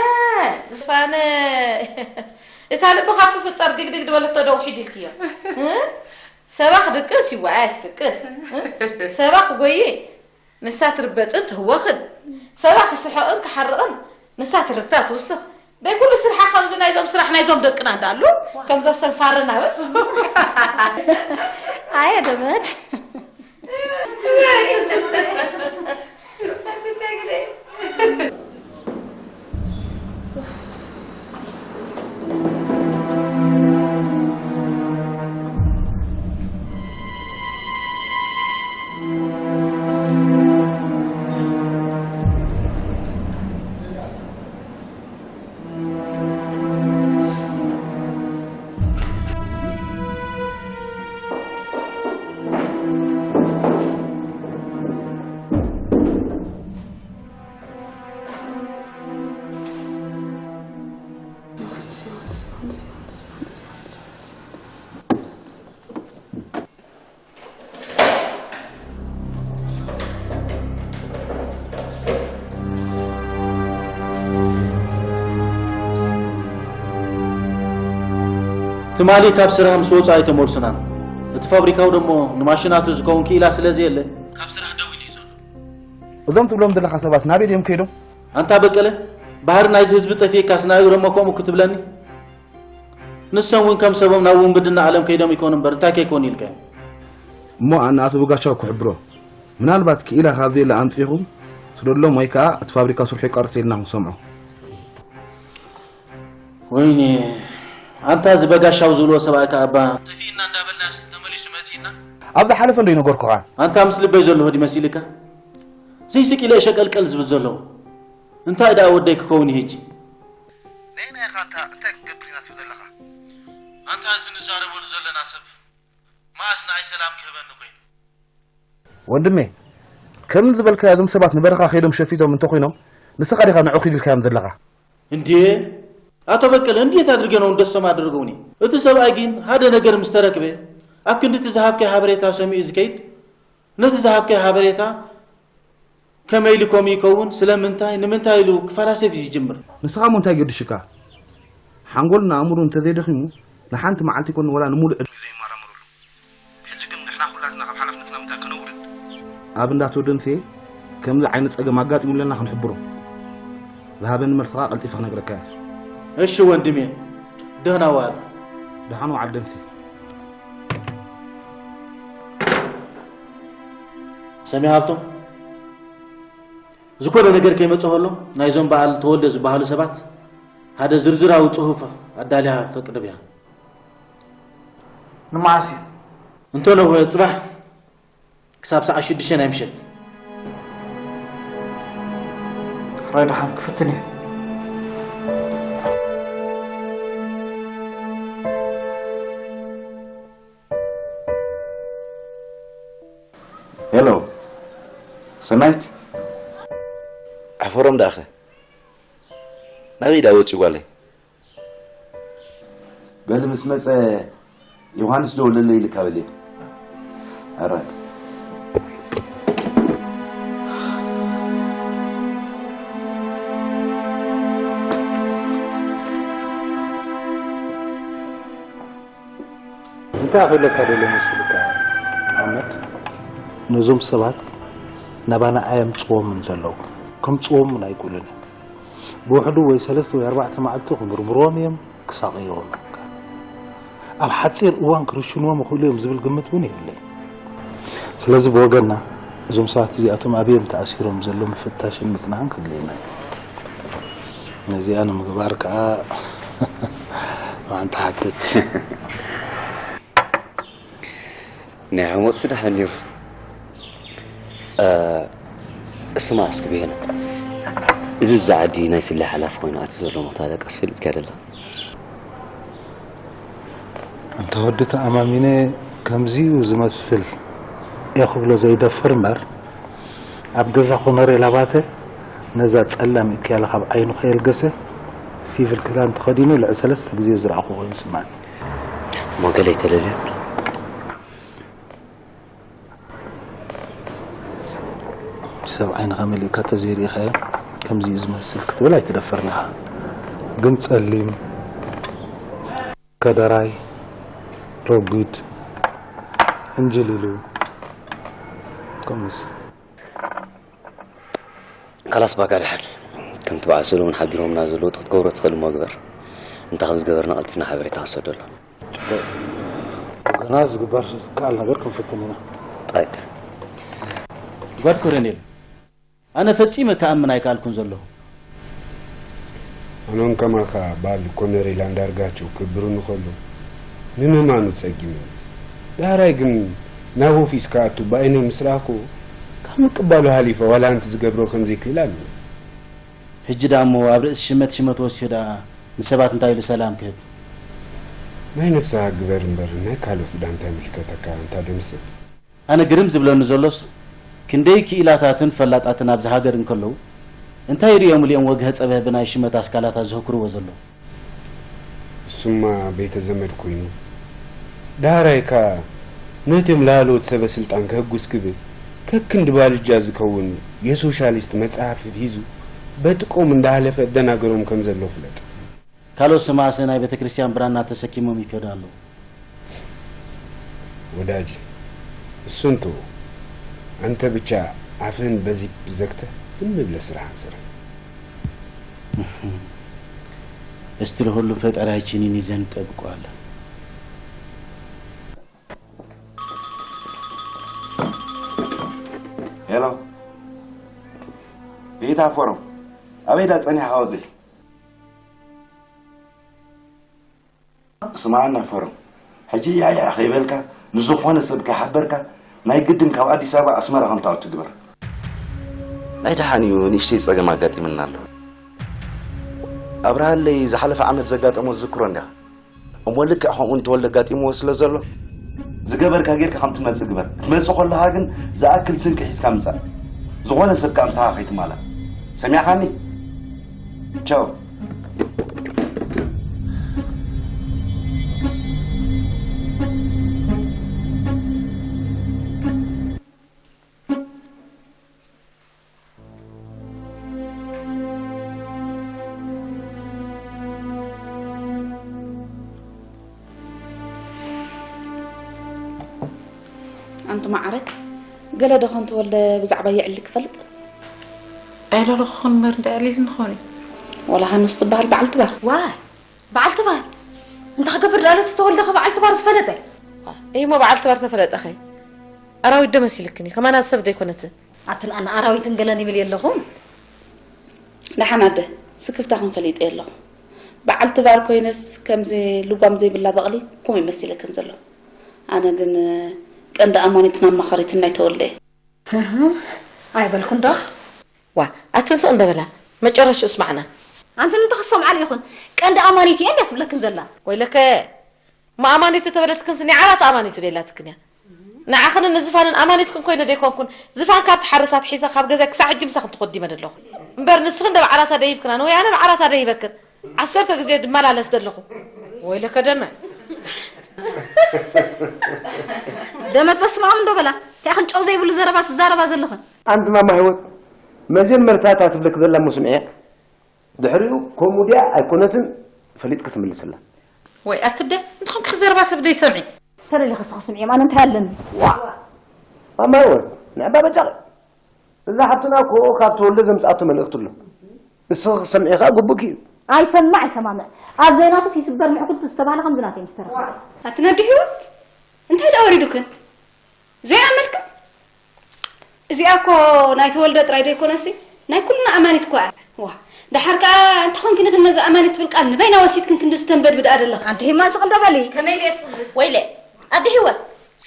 ዝፋነ። እታ ልቢ ካብ ትፍጠር ድግድግ ድበለቶ ዶ ውሒድ ኢልክዮ? እ? ሰባ ክድቅስ ይወዓያ ትድቅስ። እ? ሰባ ክጎይ ንሳ ትርበጽን ትህወኽን። ሰባ ክስሕቕን ክሓርቕን ንሳ ትርግታ ትውስኽ። ደይ ኩሉ ስርሓ ከምዚ ናይዞም ስራሕ ናይዞም ደቅና እንዳሉ ከምዞም ሰንፋርና በስ። ኣየ ደመት። ትማሊ ካብ ስራሕ ምስ ወጹ ኣይተመልሱናን። እቲ ፋብሪካው ደሞ ንማሽናቱ ዝከውን ክኢላ ስለ ዘየለ፣ ካብ ስራሕ ደው ኢሉ እዩ ዘሎ። እዞም ትብሎም ዘለኻ ሰባት ናበይ ድዮም ከይዶም? ኣንታ በቀለ፣ ባህሪ ናይዚ ህዝቢ ጠፊእካስ ንኣዩ ደሞ ከምኡ ክትብለኒ? ንሶም እውን ከም ሰቦም ናብ ውንብድና ዓለም ከይዶም ይኮኑ እምበር እንታይ ከይኮኑ ኢልካ? እሞ ኣነ ኣቶ በጋሻው ክሕብሮ፣ ምናልባት ክኢላ ካብ ዘየለ ኣምጺኹም ስደሎም ወይ ከኣ እቲ ፋብሪካ ስርሑ የቋርጽ ኢልና ክንሰምዖ። ወይኔ፣ ኣንታ እዚ በጋሻው ዝብልዎ ሰብኣይ ከኣ እባ ጠፊእና እንዳበልናስ ተመሊሱ መጺእና? ኣብ ዝሓለፈ እንዶ ይነገርኩኻ። ኣንታ ምስ ልበይ ዘለኹ ድዩ መሲልካ? ዘይስቅ ኢለ ሸቀልቀል ዝብል ዘለኹ። እንታይ ደኣ ወደይ ክከውን እዩ ሕጂ? ነየናይ ኢኻ ኣንታ እንታይ ክንገብር ኢና ትብል ዘለኻ? ኣንታ እዚ ንዛረበሉ ዘለና ሰብ መኣስ ንኣይ ሰላም ክህበኒ ኮይኑ? ወንድሜ፣ ከም ዝበልካዮ እዞም ሰባት ንበረኻ ከይዶም ሸፊቶም እንተኾይኖም፣ ንስኻ ዲኻ ንዑ ኪድ ኢልካዮም ዘለኻ? እንዴ፣ ኣቶ በቀለ፣ እንዴት አድርጌ ነው እንደሱ ማደርገው እኔ? እቲ ሰብኣይ ግን ሓደ ነገር ምስ ተረክበ፣ ኣብ ክንዲ እቲ ዝሃብካዮ ሓበሬታ ሰሚዑ ዝከይድ፣ ነቲ ዝሃብካዮ ሓበሬታ ከመይ ኢሉ ከምኡ ይከውን፣ ስለምንታይ፣ ንምንታይ ኢሉ ክፈላሰፍ እዩ ዝጅምር። ንስኻ እሞ እንታይ ገድሽካ? ሓንጎልን ኣእምሮን እንተዘይደኺሙ፣ ንሓንቲ መዓልቲ ይኮን ወላ ንምሉእ ዕድመ ዘይመራመረሉ። ሕጂ ግን ንሕና ኩላትና ካብ ሓላፍነትና ምንታይ ከነውርድ? ኣብ እንዳ ኣቶ ደምሴ ከምዚ ዓይነት ጸገም ኣጋጢሙ ኣለና ክንሕብሮ። ዝሃበኒ መልስኻ ቀልጢፈ ክነግረካ እየ። እሺ ወንድሜ፣ ደህና ዋል። ደሓን ዋዓል ደምሴ። ሰሚዕ ሃብቶም፣ ዝኾነ ነገር ከይመጽእ ከሎ ናይዞም በዓል ተወልደ ዝበሃሉ ሰባት ሓደ ዝርዝራዊ ጽሑፍ ኣዳልያ ክተቅርብ እያ። ንመዓስ እዩ? እንተነውሐ ጽባሕ ክሳብ ሰዓት ሽዱሽተ ናይ ምሸት። ጥራይ ደሓን ክፍትን እየ። ሄሎ፣ ሰናይት? ኣፈሮም ደኣኸ? ናበይ ደኣ ወጺኡ ጓለይ? በሊ ምስ መጸ ዮሃንስ ደውለለይ ኢልካ በልዮ። ኣራይ። እንታይ ክብለካ ደልየ መሲልካ ኣሕመድ? ነዞም ሰባት ናባና ኣየምጽዎም ዘለዉ፣ ከምጽዎም እውን ኣይክእሉን እዮም። ብውሕዱ ወይ ሰለስተ ወይ ኣርባዕተ መዓልቲ ክምርምርዎም እዮም፣ ክሳቕይዎም እዮም። ኣብ ሓጺር እዋን ክርሽንዎም ይኽእሉ እዮም ዝብል ግምት እውን የብለይ። ስለዚ ብወገንና እዞም ሰባት እዚኣቶም ኣበይ እዮም ተኣሲሮም ዘሎ ምፍታሽን ምጽናዕን ከድልየና እዩ። ነዚኣ ንምግባር ከኣ መዓንጣ ሓትት። ናይ ሕሞት ስራሕ ነይሩ። እ፣ ስማ እስኪ ብሄነ፣ እዚ ብዛ ዓዲ ናይ ስለ ሓላፊ ኮይኑ ኣቲ ዘሎ ሞታ ደቃስ ፈሊጥካ ደላ? እንተ ወዲ ተኣማሚነ ከምዚኡ ዝመስል እየ ክብሎ ዘይደፍር እምበር፣ ኣብ ገዛ ኮነሬል ኣባተ ነዛ ጸላም እክያለ ካብ ዓይኑ ከየልገሰ ሲቪል ክዳን ተኸዲኑ ልዕሊ ሰለስተ ግዜ ዝረኣኹ ኮይኑ ይስምዓኒ። እሞ ገለ ኣይተለልዮን? ሰብ ዓይንኻ መሊእካ ተዘይርኢኻዮ ከምዚ እዩ ዝመስል ክትብል ኣይትደፍርን ኢኻ። ግን ጸሊም፣ ከደራይ፣ ረጒድ፣ ዕንጅል ኢሉ ከምዚ። ካላስ ባካ ደሓን። ከምቲ በዓል ሰሎሞን ሓቢሮምና ዘለዉ ክትገብሮ ትኽእል እሞ ግበር። እንተ ከም ዝገበርና ቀልጢፍና ሓበሬታ ክንሰደሉ። ገና ዝግበር ዝከኣል ነገር ክንፍትን ኢና። ጠይቅ። ጓድ ኮሎኔል፣ ኣነ ፈጺመ ክኣምን ኣይከኣልኩን ዘለኹ። ኣነውን ከማኻ ባል ኮነሬል ኣንዳርጋቸው ክብሩኒ ከሎ ንምእማኑ ጸጊሙ። ዳሕራይ ግን ናብ ኦፊስ ክኣቱ ብኣይነይ ምስ ረኣኽዎ ካብ ምቅባሉ ሓሊፈ ዋላ ሓንቲ ዝገብሮ ከም ዘይክእል ኣሚነ። ሕጂ ደኣ እሞ ኣብ ርእሲ ሽመት ሽመት ወስዮ ደኣ ንሰባት እንታይ ኢሉ ሰላም ክህብ? ናይ ነብስኻ ግበር እምበር ናይ ካልኦት ደኣ እንታይ ይምልከተካ ኣንታ ደምሰ? ኣነ ግርም ዝብለኒ ዘሎስ፣ ክንደይ ክኢላታትን ፈላጣትን ኣብዚ ሃገር እንከለዉ፣ እንታይ ርእዮምሉ እዮም ወግሀ ጸብሀ ብናይ ሽመት ኣስካላታ ዘህኩርዎ ዘለዉ? እሱማ ቤተ ዘመድ ኮይኑ፣ ዳህራይ ከኣ ነቶም ላዕለዎት ሰበ ስልጣን ከህጉስ ክብል፣ ከክንዲ ባልጃ ዝከውን የሶሻሊስት መጽሓፍ ሒዙ፣ በጥቆም እንዳሃለፈ እደናገሮም ከም ዘሎ ፍለጥ። ካልኦት ሰማእሰ ናይ ቤተ ክርስቲያን ብራና ተሰኪሞም ይከዱ ኣለዉ። ወዳጅ፣ እሱን ተው። አንተ ብቻ አፍህን በዚፕ ዘግተህ ዝም ብለህ ስራህን ስራ። እስቲ ለሁሉም ፈጣሪያችንን ይዘን እንጠብቀዋለን። ሄሎ፣ ጌታ ፎሮም፣ ኣበይ ዳ ጸኒሕኻ ወዘይ? ስማዕና ፈረው፣ ሕጂ ያያ ከይበልካ ንዝኾነ ሰብ ከይሓበርካ ናይ ግድን ካብ ኣዲስ ኣበባ ኣስመራ ከም ትኣቱ ግበር። ናይ ደሓን እዩ፣ ንእሽተይ ጸገም ኣጋጢምና ኣሎ። ኣብርሃለይ ዝሓለፈ ዓመት ዘጋጠሞ ዝዝክሮ እንዲኻ። እሞ ልክዕ ከምኡ ንተወልደ ኣጋጢምዎ ስለ ዘሎ፣ ዝገበርካ ጌርካ ከም ትመጽእ ግበር። ክትመጽእ ከለኻ ግን ዝኣክል ስንቂ ሒዝካ ምጻእ። ዝኾነ ሰብ ከኣ ምሳኻ ከይትማላእ። ሰሚዕካኒ? ቻው። ኣንቲ ማዕረ፣ ገለ ዶ ኾን ተወልደ ብዛዕባ የዕሊ ክፈልጥ? ኣይደለኹን እምበር እንዳ ዕሊል ንኾን እዩ። ወላ ሃኑስ ትበሃል በዓልቲ ባር። ዋይ፣ በዓልቲ ባር? እንታይ ክገብር ደኣለት ተወልደ ከ በዓልቲ ባር ዝፈለጠ? እሞ በዓልቲ ባር ተፈለጠኸ? ኣራዊት ዶ መሲልክኒ? ከማና ሰብ ዘይኮነትን። ኣትን ኣነ ኣራዊትን ገለን ይብል የለኹም። ደሓን ኣደ፣ ስክፍታኽን ፈሊጠ የለኹ። በዓልቲ ባር ኮይነስ ከምዚ ልጓም ዘይብላ በቕሊ ከምኡ ይመሲለክን ዘሎ። ኣነ ግን ቀንዲ ኣማኒትን ኣማኻሪትን ናይ ተወልደ እየ። ኣይበልኩን ዶ? ዋ፣ ኣትን ስቕ እንደ በላ፣ መጨረሽኡ ስማዕና። ኣንትን እንተ ክሰምዓሉ ይኹን፣ ቀንዲ ኣማኒት እየ እንድያ ትብለክን ዘላ። ወይለከ፣ እሞ ኣማኒቱ ተበለትክንስ ናይ ዓራት ኣማኒቱ ደላትክን እያ። ንዓኽን ንዝፋንን ኣማኒትክን ኮይነ ደይኮንኩን፣ ዝፋን ካብ ትሓርስ ኣትሒዘ ካብ ገዛይ ክሳዕ ሕጂ ምሳኽን ትኾዲመ ደለኹ። እምበር ንስኽን ደብ ዓራታ ደይብክና፣ ንወያነ ብዓራታ ደይበክን። ዓሰርተ ግዜ ድመላለስ ደለኹ። ወይለከ ደመ። ደመት በስመ ኣብ እንዶ በላ። እንታይ ኢኽን ጨው ዘይብሉ ዘረባ ትዛረባ ዘለኽን? ኣንቲ ማማ ህይወት፣ መጀመርታ እታ ትብለኪ ዘላ እሞ ስምዕያ። ድሕሪኡ ከምኡ ድያ ኣይኮነትን ፈሊጥኪ ትምልስላ። ወይ ኣትደ፣ እንተኾንኪ ክዘረባ ሰብ ደይሰምዒ። ተደሊኺ እስኺ ስምዒ፣ ኣነ እንታይ ኣለኒ? ዋ! ማማ ህይወት፣ ንዕባ በጃኺ። እዛ ሓፍትና እኮ ካብ ተወልደ ዘምጽኣቶ መልእኽቲ ኣሎ። እስኺ ክትሰምዒ ከኣ ግቡእኪ እዩ። ኣይሰምዕ ኣይሰማምዕ። ኣብ ዘይናቱስ ይስበር ምሕኩልቲ ዝተባህለ ከምዚ ናተይ ምስ ተረኽበ። ኣቲ ነዲ ህይወት፣ እንታይ ደኣ ወሪዱክን? ዘይኣመልክን? እዚኣ እኮ ናይ ተወልደ ጥራይ ደይኮነሲ፣ ናይ ኩልና ኣማኒት እኮ እያ። ዋ፣ ደሓር ከኣ እንተ ኾንክን ኢኽን ነዛ ኣማኒት ትብል ቃል ንበይና ወሲድክን ክንዲ ዝተንበድብድ ኣደለኽ። ኣንቲ ሂማ ስቕ እንዶ በሊ። ከመይ ኢለ ስቕ ዝብል? ወይለ፣ ኣዲ ህይወት፣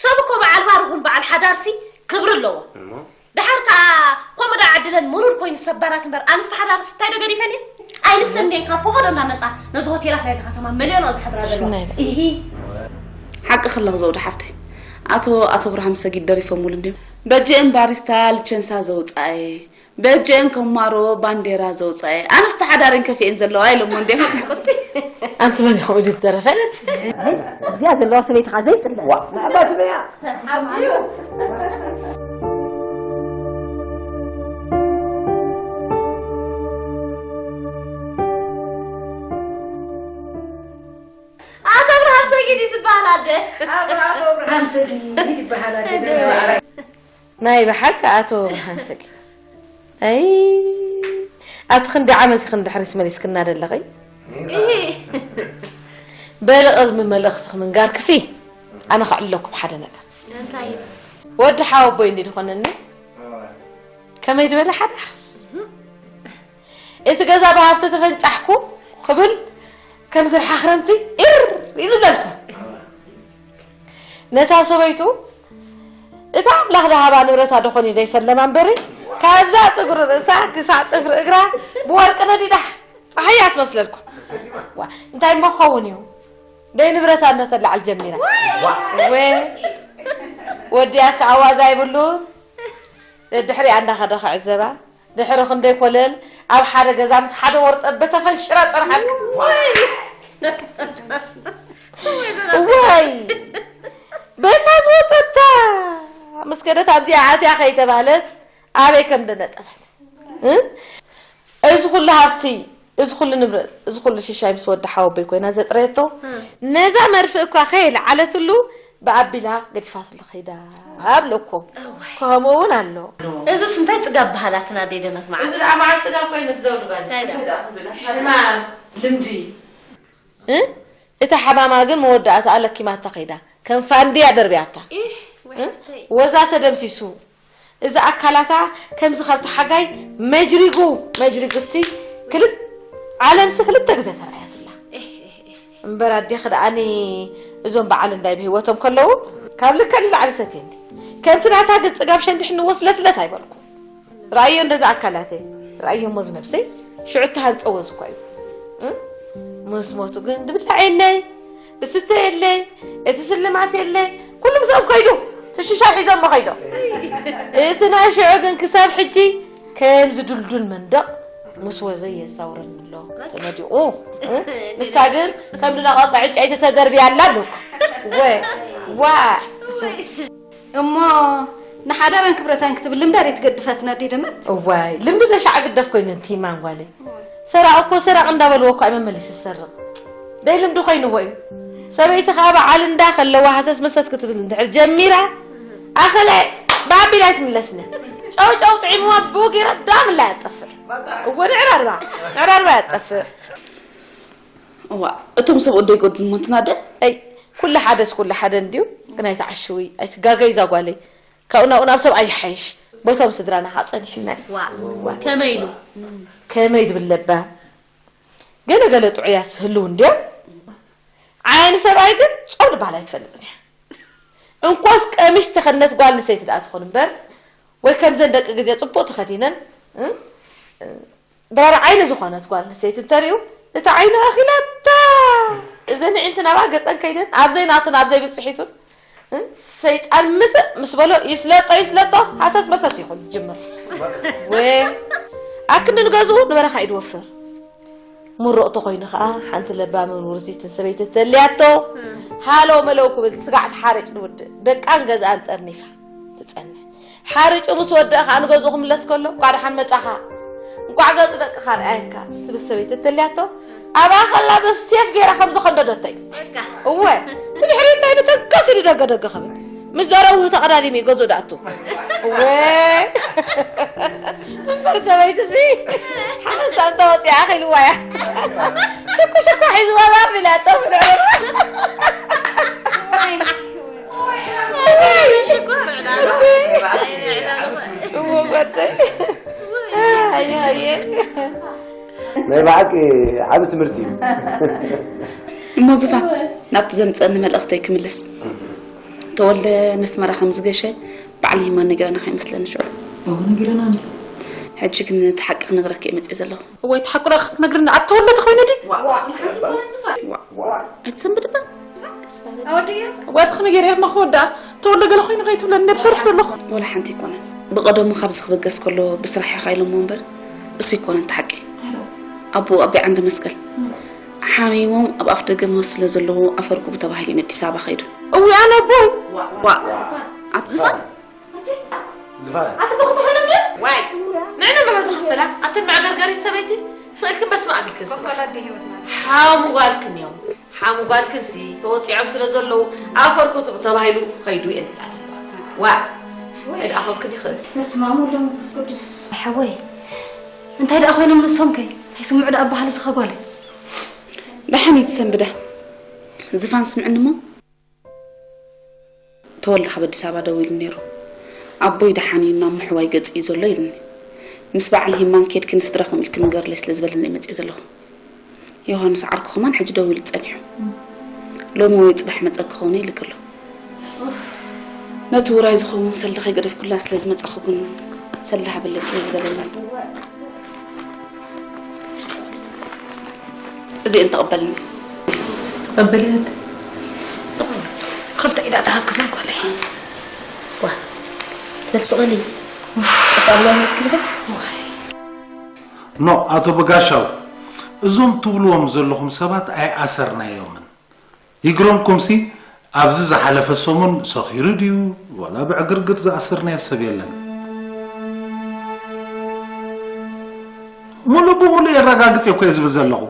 ሰብ እኮ በዓል ባር ይኹን በዓል ሓዳርሲ ክብሪ ኣለዎ። እሞ? ደሓር ከኣ ከምኡ ደኣ ዕድለን ምሩር ኮይኑ ሰብ ባራት እምበር፣ ኣንስቲ ሓዳርሲ እንታይ ዶ ገዲፈን እየን? ኣይንሰንደን ካብ ፈቐዶ እንዳመጻ ነዚ ሆቴላት ናይዚ ከተማ መሊኦንኦ ዝሓድራ ዘለዋ። ናይ ኢሂ። ሓቂ ክለኽ ዘውዲ ሓፍተይ። ኣቶ፣ ኣቶ ብርሃም ሰጊድ ደሪፎምሉ እንድዮም። በጀእም ባሪስታ ልቸንሳ ዘውጻኤ፣ በጀእም ከማሮ ባንዴራ ዘውጻኤ፣ ኣንስቲ ሓዳረን ከፊኤን ዘለዋ ኢሎሞ እንድዮም። ኣንቲ መን ኢኹም እዚ ዝደረፈ? እዚኣ ዘለዋ ሰበይቲ ኸኣ ዘይጽለ። ዋ፣ ንዕባ ስመያ። ሓቂዩ። ኣቶ ብርሃን ሰጊድ እዩ ዝበሃል ኣደ። ኣቶ፣ ኣቶ ብርሃን ሰጊድ ይበሃል ኣደ። ናይ ብሓቂ ኣቶ ብርሃን ሰጊድ። ኣይ፣ ኣቲ ክንዲ ዓመት ኢኽን ድሕሪት መሊስክና ደለኺ? እሂ። በሊ ቅድሚ መልእኽትኺ ምንጋርክሲ፣ ኣነ ከዕልለኩም ሓደ ነገር። እንታይ? ወዲ ሓወቦይ እንዲ ዝኾነኒ፣ ከመይ ዝበለ ሓዳር? እቲ ገዛ ብሃፍቲ ተፈንጫሕኩ ክብል ከም ዝርሓ ክረምቲ ኢር እዩ ዝብለልኩ። ነታ ሰበይቱ እታ ኣምላኽ ደሃባ ንብረታ ደኾን እዩ ዘይሰለማ እምበሪ፣ ካብዛ ጽጉሪ ርእሳ ክሳዕ ጽፍሪ እግራ ብወርቂ ነዲዳ ጸሓያ ትመስለልኩ። ዋ፣ እንታይ እሞ ክኸውን እዩ? ደይ ንብረታ እነተላዕል ጀሚራ። ወ-፣ ወዲያስ ከኣ ዋዛ ይብሉን። ደድሕሪኣ እንዳኸደ ክዕዘባ። ድሕሪ ክንደይ ኮለል ኣብ ሓደ ገዛ ምስ ሓደ ወርጠበ ተፈንሽራ ጸንሓልካ። ወይ! በላ ዝወጸታ ምስ ከደት ኣብዚኣ ኣትያ ከይተባህለት ኣበይ ከም ደነጠፈት። እ? እዚ ኩሉ ሃብቲ፣ እዚ ኩሉ ንብረት፣ እዚ ኩሉ ሽሻይ ምስ ወዲ ሓወቦይ ኮይና ዘጥረየቶ፣ እም። ነዛ መርፍእ እኳ ከየልዓለትሉ ብኣቢላ ገዲፋትሉ ከይዳ ኣብለኮ። እዋይ። ከምኡ እውን ኣሎ። እዝስ እንታይ ጽጋብ በሃላትና ኣደይ ደመት መዓት? እዚ ደኣ መዓት ጽጋብ ኮይኑ ትዘውሪ ጓል። እንታይ ደኣ? እንታይ ደኣ ክብል? ሕማም፣ ልምዲ። እ? እታ ሓማማ ግን መወዳእታኣ ለኪማታ ከይዳ። ከም ፋንድያ ደርብያታ። ኢህ፣ ወይ እ? ሓፍተይ። ወዛ ተደምሲሱ። እዚ ኣካላታ ከምዚ ካብቲ ሓጋይ መጅሪጉ፣ መጅሪጉ እቲ ክልተ ዓለምሲ ክልተ ግዜ ተራእያ ዘላ። እህ፣ እህ፣ እህ። እምበር ኣዴኺ ደኣኒ እዞም በዓል እንዳይ ብህይወቶም ከለዉ ካብ ልክዕ ንላዕሊ ሰትየኒ። ከምቲ ናታ ግን ጽጋብ ሸንድሕ ንወስለትለት ኣይበልኩ። ረኣዮ እንደዛ ኣካላተይ፣ ረኣዮ ሞዝ ነብሰይ፣ ሽዑ እተሃንጸ ወዝ እኳ እዩ። እ? ምስ ሞቱ ግን ድብላዕ የለይ፣ ድስተ የለይ፣ እቲ ስልማት የለይ፣ ኩሉ ምስኦም ከይዱ፣ ትሽሻ ሒዞሞ ከይዶም። እቲ ናይ ሽዑ ግን ክሳብ ሕጂ ከምዚ ድልዱል መንደቕ ምስ ወዘይ የዛውረኒ ኣሎ፣ ተነዲቑ። እ? ንሳ ግን ከም ድነቐጸ ዕጨይቲ ተደርብያ ኣላ ኣለኩ። ወ-፣ ዋ። እሞ ንሓዳራን ክብረታን ክትብል እምበር ኣይትገድፋትና ዲደመት? እዋይ፣ ልምዲ ደሻዕ ግደፍ ኮይኑ፣ ቲማን ጓለይ። ሰራቕ እኮ ሰራቕ እንዳበልዎ እኮ ኣይመመሊስ ዝሰርቕ። ደይ ልምዲ ኮይንዎ እዩ። ሰበይቲ ኸዓ በዓል እንዳ ከለዋ ሃሰስ መሰት ክትብል እንድሕር ጀሚራ፣ ኣኸለ ባቢላ ኣይትምለስን እያ። ጨው ጨው ጥዒምዋ ብኡ ገይራ ዳም እላ እያ ትጠፍእ። እወ፣ ንዕራርባ፣ ንዕራርባ እያ ትጠፍእ። እዋ፣ እቶም ሰብኡት ደይጎድሉ እሞ እንትና ደ? ኣይ፣ ኩሉ ሓደስ ኩሉ ሓደ እንድዩ፣ ግን ኣይትዓሽዊ፣ ኣይትጋገይ እዛ ጓለይ። ካብኡ ናብኡ ናብ ሰብ ኣይሓይሽ። ቦቶም ስድራና ከዓ ጸኒሕና እዩ። ዋ፣ ከመይ ኢሉ? ከመይ ድብል ለባ? ገለ ገለ ጥዑያት ህልው እንድዮም። ዓይኒ ሰብኣይ ግን ጾም ድበሃል ኣይትፈልጥን እያ። እንኳስ ቀሚሽ ተኸድነት ጓል ኣንስተይቲ ደኣ ትኹን እምበር፣ ወይ ከምዘን ደቂ ግዜ ጽቡቕ ተኸዲነን፣ እ? ድራር ዓይኒ ዝኾነት ጓል ኣንስተይቲ እንተሪኡ፣ እቲ ዓይኑ ኣኺላታ። እዘን ኣዒንቲ ናብኣ ገጸን ከይደን፣ ኣብ ዘይናቱን ኣብ ዘይብጽሒቱን፣ እ? ሰይጣን ምጽእ ምስ በሎ፣ ይስለጦ፣ ይስለጦ፣ ሃሰስ መሰስ ይኹን ይጅምር። ወ-፣ ኣክንዲ ንገዝኡ ንበረኻ እዩ ድወፍር። ምሩቕ ተኾይኑ ኸኣ፣ ሓንቲ ለባምን ውርዚትን ሰበይቲ እተልያቶ፣ ሃለው መለው ክብል ስጋዕ ትሓርጭ ንውድእ። ደቃን ገዝኣን ጠርኒፋ ትጸንሕ። ሓሪጩ ምስ ወደአ ኸኣ ንገዝኡ ክምለስ ከሎ፣ "እንቋዕ ደሓን መጻኻ፣ እንቋዕ ገጽ ደቅኻ ረኣየካ" ትብል ሰበይቲ እተልያቶ፣ ኣብኣ ኸላ በስቴፍ ገይራ ከም ዘኸንደደቶ እዩ። በቃ። እወ፣ ብድሕሪኡ እንታይ ኢሉ ተንከስ ኢሉ ደገ ደገ ክብል። ምስ ደረው ተቐዳዲሙ እዩ ገዝኡ ደኣቱ። እወ። እምበር ሰበይትሲ ሓንሳ እንተ ወፂኣ ኣኺልዋ እያ። ሽኩ ሽኩ ሒዝዋ ባብ ኢላ ጠፍ ንዕሩ። ሽኮር ዕዳሉ። እዎ ጓደይ። ኣየ ኣየ። ናይ ብሓቂ ዓቢ ትምህርቲ እዩ። እሞ ዝፋን፣ ናብቲ ዘምጸኒ መልእኽተይ ክምለስ። ተወልደ ነስመራ ከም ዝገሸ በዓል ሂማን ነጊራና ከይመስለኒ ሽዑ። እዎ፣ ነጊራና እንዲ። ሕጂ ግን እቲ ሓቂ ክነግረኪ እየ መጽየ ዘለኹ። እወ፣ እቲ ሓቂ ደኣ ክትነግርኒ ኣብ ተወልደ ተኾይኑ ድዩ? ዋእ፣ ኣይትሰንብድ እባ። እወ፣ እቲ ክነገር እየ፣ እማ ክወድኣ። ተወልደ ገለ ኮይኑ ከይትብለኒ፣ ነብሰ ርሑስ ኣለኹ። ወላ ሓንቲ ኣይኮነን። ብቐደሙ ካብዚ ክብገስ ከሎ ብስራሕ ኢኻ ኢሎሞ እምበር፣ እሱ ኣይኮነን እቲ ሓቂ። ኣቦኡ ኣቢ ዓንደ መስቀል ሓሚሞም ኣብ ኣፍ ደገ ሞት ስለ ዘለዉ ኣፈርኩቡ ተባሂሉ እዩ ንኣዲስ ኣበባ ከይዱ። እዊ ኣነ ኣቦይ። ዋእ፣ ኣቲ ዝፋን። ዝፋን። ኣቲ ቦኽቲ ኸለምደ? ዋይ፣ ንዕነ መሎ ዝኽፈላ፣ ኣተን መዕገርገሪት ሰበይቲ፣ ስእልክን በስመ ኣብ ኢልክን ስማ። ሓሙ ጓልክን እዮም። ሓሙ ጓልክንሲ ተወጺዖም ስለ ዘለዉ፣ ኣፈርኩቡ ተባሂሉ ከይዱ እየን ኢላ ዘለዋ። ዋእ፣ እንታይ ደኣ ኮንክን ይኽእል? በስመ ኣብ ወወልድ ወመንፈስ ቅዱስ። ሓወይ፣ እንታይ ደኣ ኮይኖም ንሶም ከ? እንታይ ስምዑ ደኣ ኣበሃሊ ዝኸ ጓለይ? ደሓን እዩ ትሰንብዳ። ዝፋን ስምዕኒ እሞ፣ ተወልደ ካብ ኣዲስ ኣበባ ደዊሉ ነይሩ። ኣቦይ ደሓን እዩ፣ ናብ ምሕዋይ ገጽ እዩ ዘሎ ኢሉኒ። ምስ በዓል ሂማን ኬድኪ ንስድራኹም ኢልኪ ንገርለይ ስለ ዝበለኒ እየ መጽየ ዘለኹ። ዮሃንስ ዓርኩ ከማን ሕጂ ደዊሉ ጸኒሑ። ሎሚ ወይ ጽባሕ መጸኪ ክኸውን ኢልኪ ኣሎ። ነቲ ውራይ ዝኸውን ሰልዲ ከይገደፍኩላ ስለ ዝመጻኹ ግን ሰልዲ ሃበለይ ስለ ዝበለኒ። እዚአን ተቐበልኒ። ተቐበልያት። ክልተ ኢዳ ተሃብኪ ዘን ጓለይ። ዋ፣ ትበልጽ ቐሊ። ጥፋ ኣለዋ ምልክልኺ? ዋይ። ኖ፣ ኣቶ በጋሻው፣ እዞም ትብልዎም ዘለኹም ሰባት ኣይኣሰርናዮምን። ይግረምኩምሲ፣ ኣብዚ ዝሓለፈ ሰሙን ሰኺሩ ድዩ ዋላ ብዕግርግር ዝኣሰርናዮ ሰብ የለን። ሙሉእ ብሙሉእ የረጋግጽ እኮ እየ ዝብል ዘለኹ።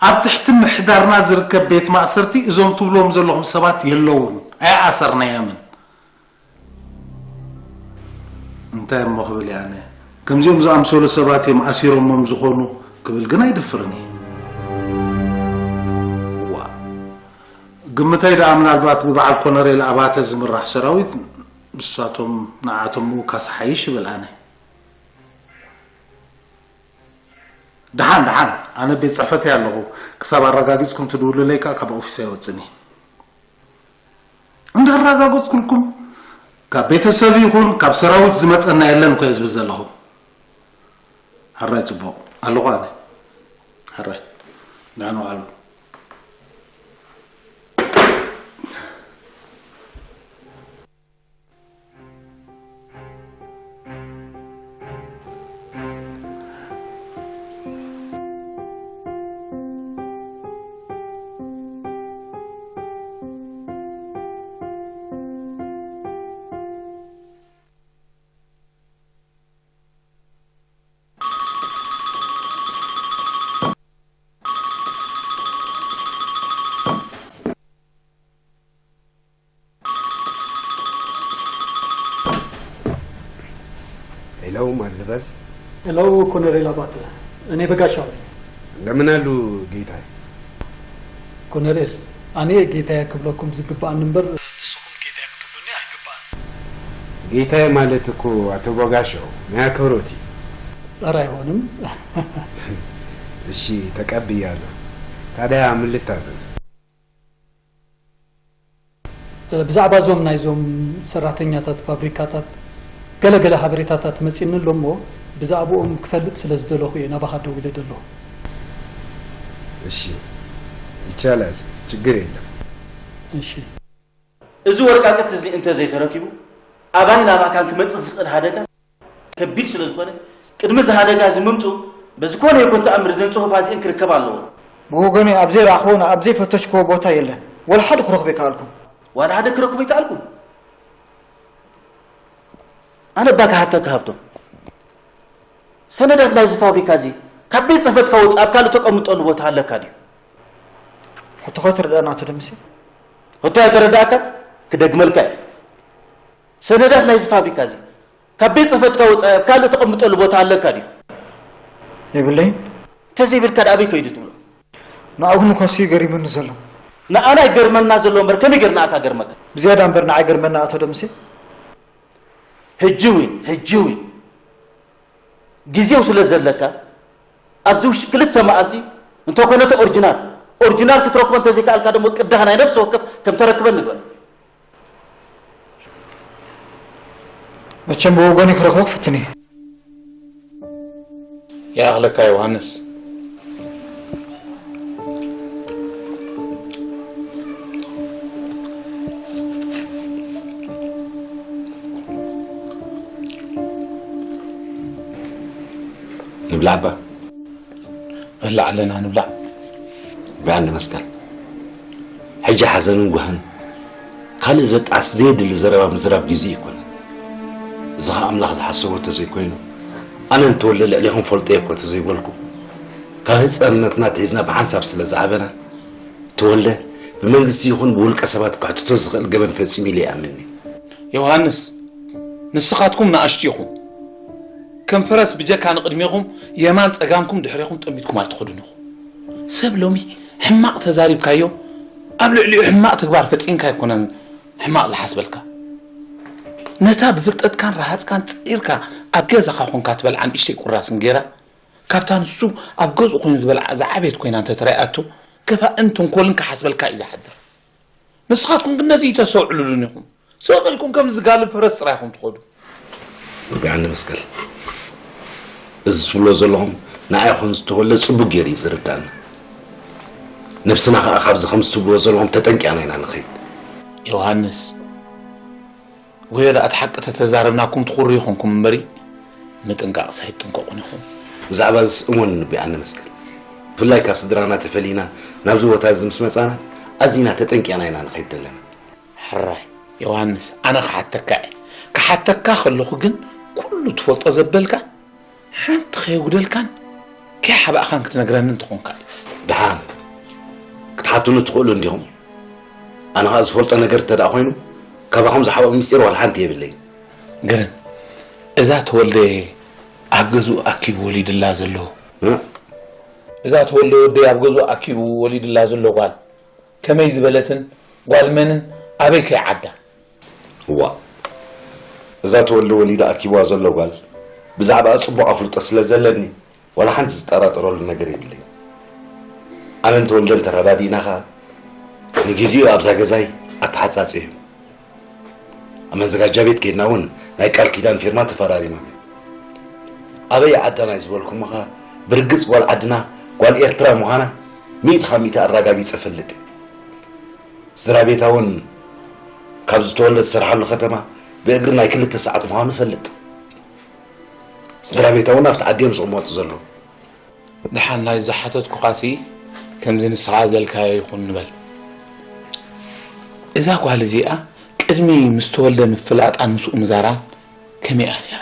ኣብ ትሕቲ ምሕዳርና ዝርከብ ቤት ማእሰርቲ እዞም ትብልዎም ዘለኹም ሰባት የለውን፣ ኣይኣሰርናዮምን። እንታይ እሞ ክብል እየ ኣነ? ከምዚኦም ዝኣምሰሉ ሰባት እዮም ኣሲሮሞም ዝኾኑ ክብል ግን ኣይደፍርን እየ። እዋ፣ ግምተይ ደኣ ምናልባት ብበዓል ኮነሬል ኣባተ ዝምራሕ ሰራዊት ንሳቶም ንዓቶም ምውካስ ሓይሽ ይብል ኣነ። ደሓን፣ ደሓን፣ ኣነ ቤት ጽሕፈተይ ኣለኹ። ክሳብ ኣረጋጊጽኩም ትድውሉለይ ከኣ ካብ ኦፊስ ኣይወጽእን እየ። እንዳረጋገጽኩልኩም ካብ ቤተሰብ ይኹን ካብ ሰራዊት ዝመጸና የለን እኮ እየ ዝብል ዘለኹ። ሕራይ ጽቡቕ ኣለኹ ኣነ። ሕራይ ደሓን ዋዕሉ። ሄሎ፣ ማን ልበል? ሄሎ ኮነሬል ኣባተ፣ እኔ በጋሻው ነኝ። እንደምን አሉ ጌታዬ? ኮነሬል፣ እኔ ጌታዬ ክብለኩም ዝግባእኒ እምበር ንስኹም ጌታዬ ክትብሉኒ ኣይግባእን። ጌታዬ ማለት እኮ ኣቶ በጋሻው ናይ ኣክብሮት እዩ። ኧረ ኣይሆንም። እሺ፣ ተቀብያለሁ። ታዲያ ምን ልታዘዝ? ብዛዕባ እዞም ናይዞም ሰራሕተኛታት ፋብሪካታት ገለ ገለ ሓበሬታታት መጺእኒ ኣሎ እሞ ብዛዕባኦም ክፈልጥ ስለ ዝደለኹ እየ ናባኻ ደዊለ ዘለኹ። እሺ፣ ይቻላል፣ ችግር የለም። እሺ። እዚ ወረቃቅት እዚ እንተ ዘይተረኪቡ ኣባይ ናባካን ክመጽእ ዝኽእል ሓደጋ ከቢድ ስለ ዝኾነ ቅድሚ እዚ ሓደጋ እዚ ምምጽኡ በዝኾነ ይኹን ተኣምር እዘን ጽሑፋት እዚአን ክርከባ ኣለወን። ብወገነይ ኣብ ዘይረኣኽዎን ኣብ ዘይፈተሽክዎ ቦታ የለን። ወላ ሓደ ክረኽቦ ኣይከኣልኩን። ዋላ ሓደ ክረኽቦ ኣይከኣልኩን? ኣነ እባ ክሓተካ ሃብቶም፣ ሰነዳት ናይዚ ፋብሪካ እዚ ካብ ቤት ጽሕፈትካ ወጻኢ ኣብ ካልእ ተቐምጠሉ ቦታ ኣለካ ድዩ? ሕቶኻ ኣይተረድኣን ኣቶ ደምሴ። ሕቶይ ኣይተረድኣካን? ክደግመልካ እየ። ሰነዳት ናይዚ ፋብሪካ እዚ ካብ ቤት ጽሕፈትካ ወጻኢ ኣብ ካልእ ተቐምጠሉ ቦታ ኣለካ ድዩ? የብለይን። እንተዘይብልካ ደኣ ኣበይ ከይዱ ትብሎ? ንዓኹም እኳ እሱ እዩ ገሪሙኒ ዘሎ። ንኣና ይገርመና ዘሎ እምበር ከመይ ገይሩ ንኣካ ገርመካ? ብዝያዳ እምበር ንዓይ ገርመና ኣቶ ደምሴ። ሕጂ እውን ሕጂ እውን ግዜው ስለ ዘለካ ኣብዚ ውሽጢ ክልተ መዓልቲ እንተኮነ እቲ ኦርጅናል ኦርጅናል ክትረክቦ እንተዘይከኣልካ ደሞ ቅዳሕ ናይ ነፍሲ ወከፍ ከም ተረክበ ንግበር። መቸም ብወገነይ ክረኽቦ ክፍትን እየ። ይኣኽለካ ዮሃንስ። ንብላዕ እባ። በላዕ ኣለና ንብላዕ። ብኣንድ መስቀል ሕጂ ሓዘንን ጓህን ካልእ ዘጣዕስ ዘየድሊ ዘረባ ምዝራብ ግዜ ኣይኮነን። እዚ ኸኣ ኣምላኽ ዝሓሰቦ ተዘይኮይኑ ኣነ ንተወልደ ልዕሌኹም ፈልጦ እየ እኮ ተዘይበልኩ ካብ ህጻንነትና ኣትሒዝና ብሓንሳብ ስለ ዝዓበና ተወልደ ብመንግስቲ ይኹን ብውልቀ ሰባት ክሕትቶ ዝኽእል ገበን ፈጺሙ ኢለ ይኣምን እየ። ዮሃንስ ንስኻትኩም ንኣሽቱ ኢኹም። ከም ፈረስ ብጀካ ንቕድሜኹም የማን ጸጋምኩም ድሕሬኹም ጠሚትኩም ኣይትኸዱን ኢኹም። ሰብ ሎሚ ሕማቕ ተዛሪብካዮ ኣብ ልዕሊኡ ሕማቕ ተግባር ፈጺምካ ኣይኮነን ሕማቕ ዝሓስበልካ። ነታ ብፍልጠትካን ረሃጽካን ጸኢርካ ኣብ ገዛኻ ኾንካ ትበልዓ ንእሽተይ ቁራስ እንጌራ ካብታ ንሱ ኣብ ገዝኡ ኮይኑ ዝበልዓ ዝዓበየት ኮይና እንተተራእያቶ ክፋእን ተንኮልን ክሓስበልካ እዩ ዝሓድር። ንስኻትኩም ግን ነዚ ይተሰውዕሉሉን ኢኹም። ስቕ ኢልኩም ከም ዝጋልብ ፈረስ ጥራይ ኢኹም ትኸዱ። ብዓንዲ መስቀል እዚ ትብሎ ዘለኹም ንዓይ ኹን ዝተወለ ጽቡቅ ገይሩ እዩ ዝርዳኒ። ነብስና ኸኣ ካብዚ ከምዚ ትብልዎ ዘለኹም ተጠንቂቕና ኢና ንኸይድ። ዮሃንስ ወዮ ደኣ እቲ ሓቂ ተተዛረብናኩም ትኹሩ ይኾንኩም እምበሪ ምጥንቃቕስ ኣይትጥንቀቑን ኢኹም። ብዛዕባ እዝስ እወን ንቢዓኒ መስቀል። ብፍላይ ካብ ስድራና ተፈሊና ናብዚ ቦታ እዚ ምስ መጻና ኣዚና ተጠንቂቕና ኢና ንኸይድ ዘለና። ሕራይ ዮሃንስ ኣነ ክሓተካ እየ። ክሓተካ ከለኹ ግን ኩሉ ትፈልጦ ዘበልካ ሓንቲ ከየጉደልካን ከይሓባእኻን ክትነግረኒ እንተኾንካ እዩ። ደሓን ክትሓቱኒ ትኽእሉ እንዲኹም። ኣነ ኸኣ ዝፈልጦ ነገር እንተ ደኣ ኾይኑ ካባኹም ዝሓብኦ ምስጢር ዋላ ሓንቲ የብለይን። ግርም እዛ ተወልደ ኣብ ገዝኡ ኣኪቡ ወሊድላ ዘሎ እዛ ተወልደ ወደይ ኣብ ገዝኡ ኣኪቡ ወሊድላ ዘሎ ጓል ከመይ ዝበለትን ጓል መንን ኣበይ ከይ ዓዳ? እዋእ እዛ ተወልደ ወሊዱ ኣኪብዋ ዘሎ ጓል ብዛዕባኣ ጽቡቕ ኣፍልጦ ስለ ዘለኒ ዋላ ሓንቲ ዝጠራጠረሉ ነገር የብለይን። ኣነን ተወልደን ተረዳዲእና ኸኣ ንግዜኡ ኣብዛ ገዛይ ኣተሓጻጽየ። ኣብ መዘጋጃ ቤት ከይድና እውን ናይ ቃል ኪዳን ፊርማ ተፈራሪሞም እዮም። ኣበይ ዓዳና እዩ ዝበልኩምኻ፣ ብርግጽ ጓል ዓድና ጓል ኤርትራ ምዃና ሚእቲ ካብ ሚእቲ ኣረጋጊጸ እፈልጥ እየ። ስድራ ቤታ እውን ካብ ዝተወልደ ዝሰርሓሉ ከተማ ብእግሪ ናይ ክልተ ሰዓት ምዃኑ እፈልጥ። ስድራ ቤታ እውን ኣብቲ ዓዲ እዮም ዝቕመጡ ዘለዉ። ደሓን ናይ ዝሓተትኩኻሲ ከምዚ ንስኻ ዘልካዮ ይኹን ንበል። እዛ ጓል እዚኣ ቅድሚ ምስ ተወልደ ምፍላጣን ምስኡ ምዛራን ከመይ እያ ነይራ?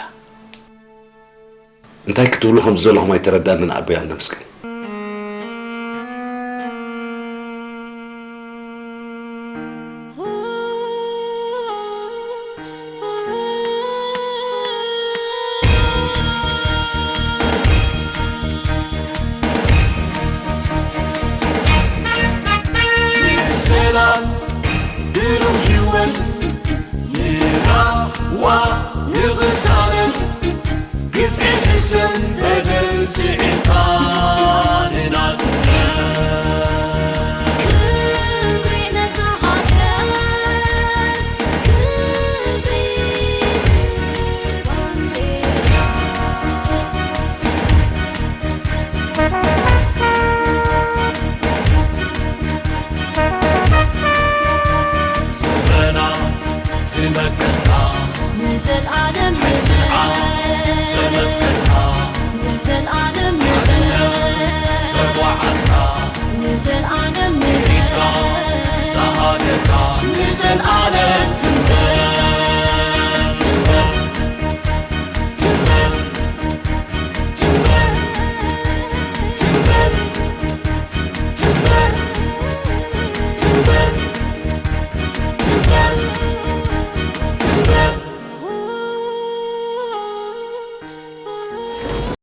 እንታይ ክትብሉ ከም ዘለኹም ኣይተረዳንን ኣቦይ ኣንደምስገን። ሰላም ብሩህ ህይወት ንራህዋ ንቕሳነት ግፍዒ ሕሰም በደል ስዒርካ ንናጽነት። ክብሪ ነዛ ሃገር፣ ክብሪ ባንዴራ። ዘመና ዝመቀልና ንዘልኣለም ንበል። ዘመስገንካ ንዘልኣለም ንበል። ተጓዓዝካ ንዘልኣለም ንበል። ሪታ ዝሃገርካ ንዘልኣለም ትንበር።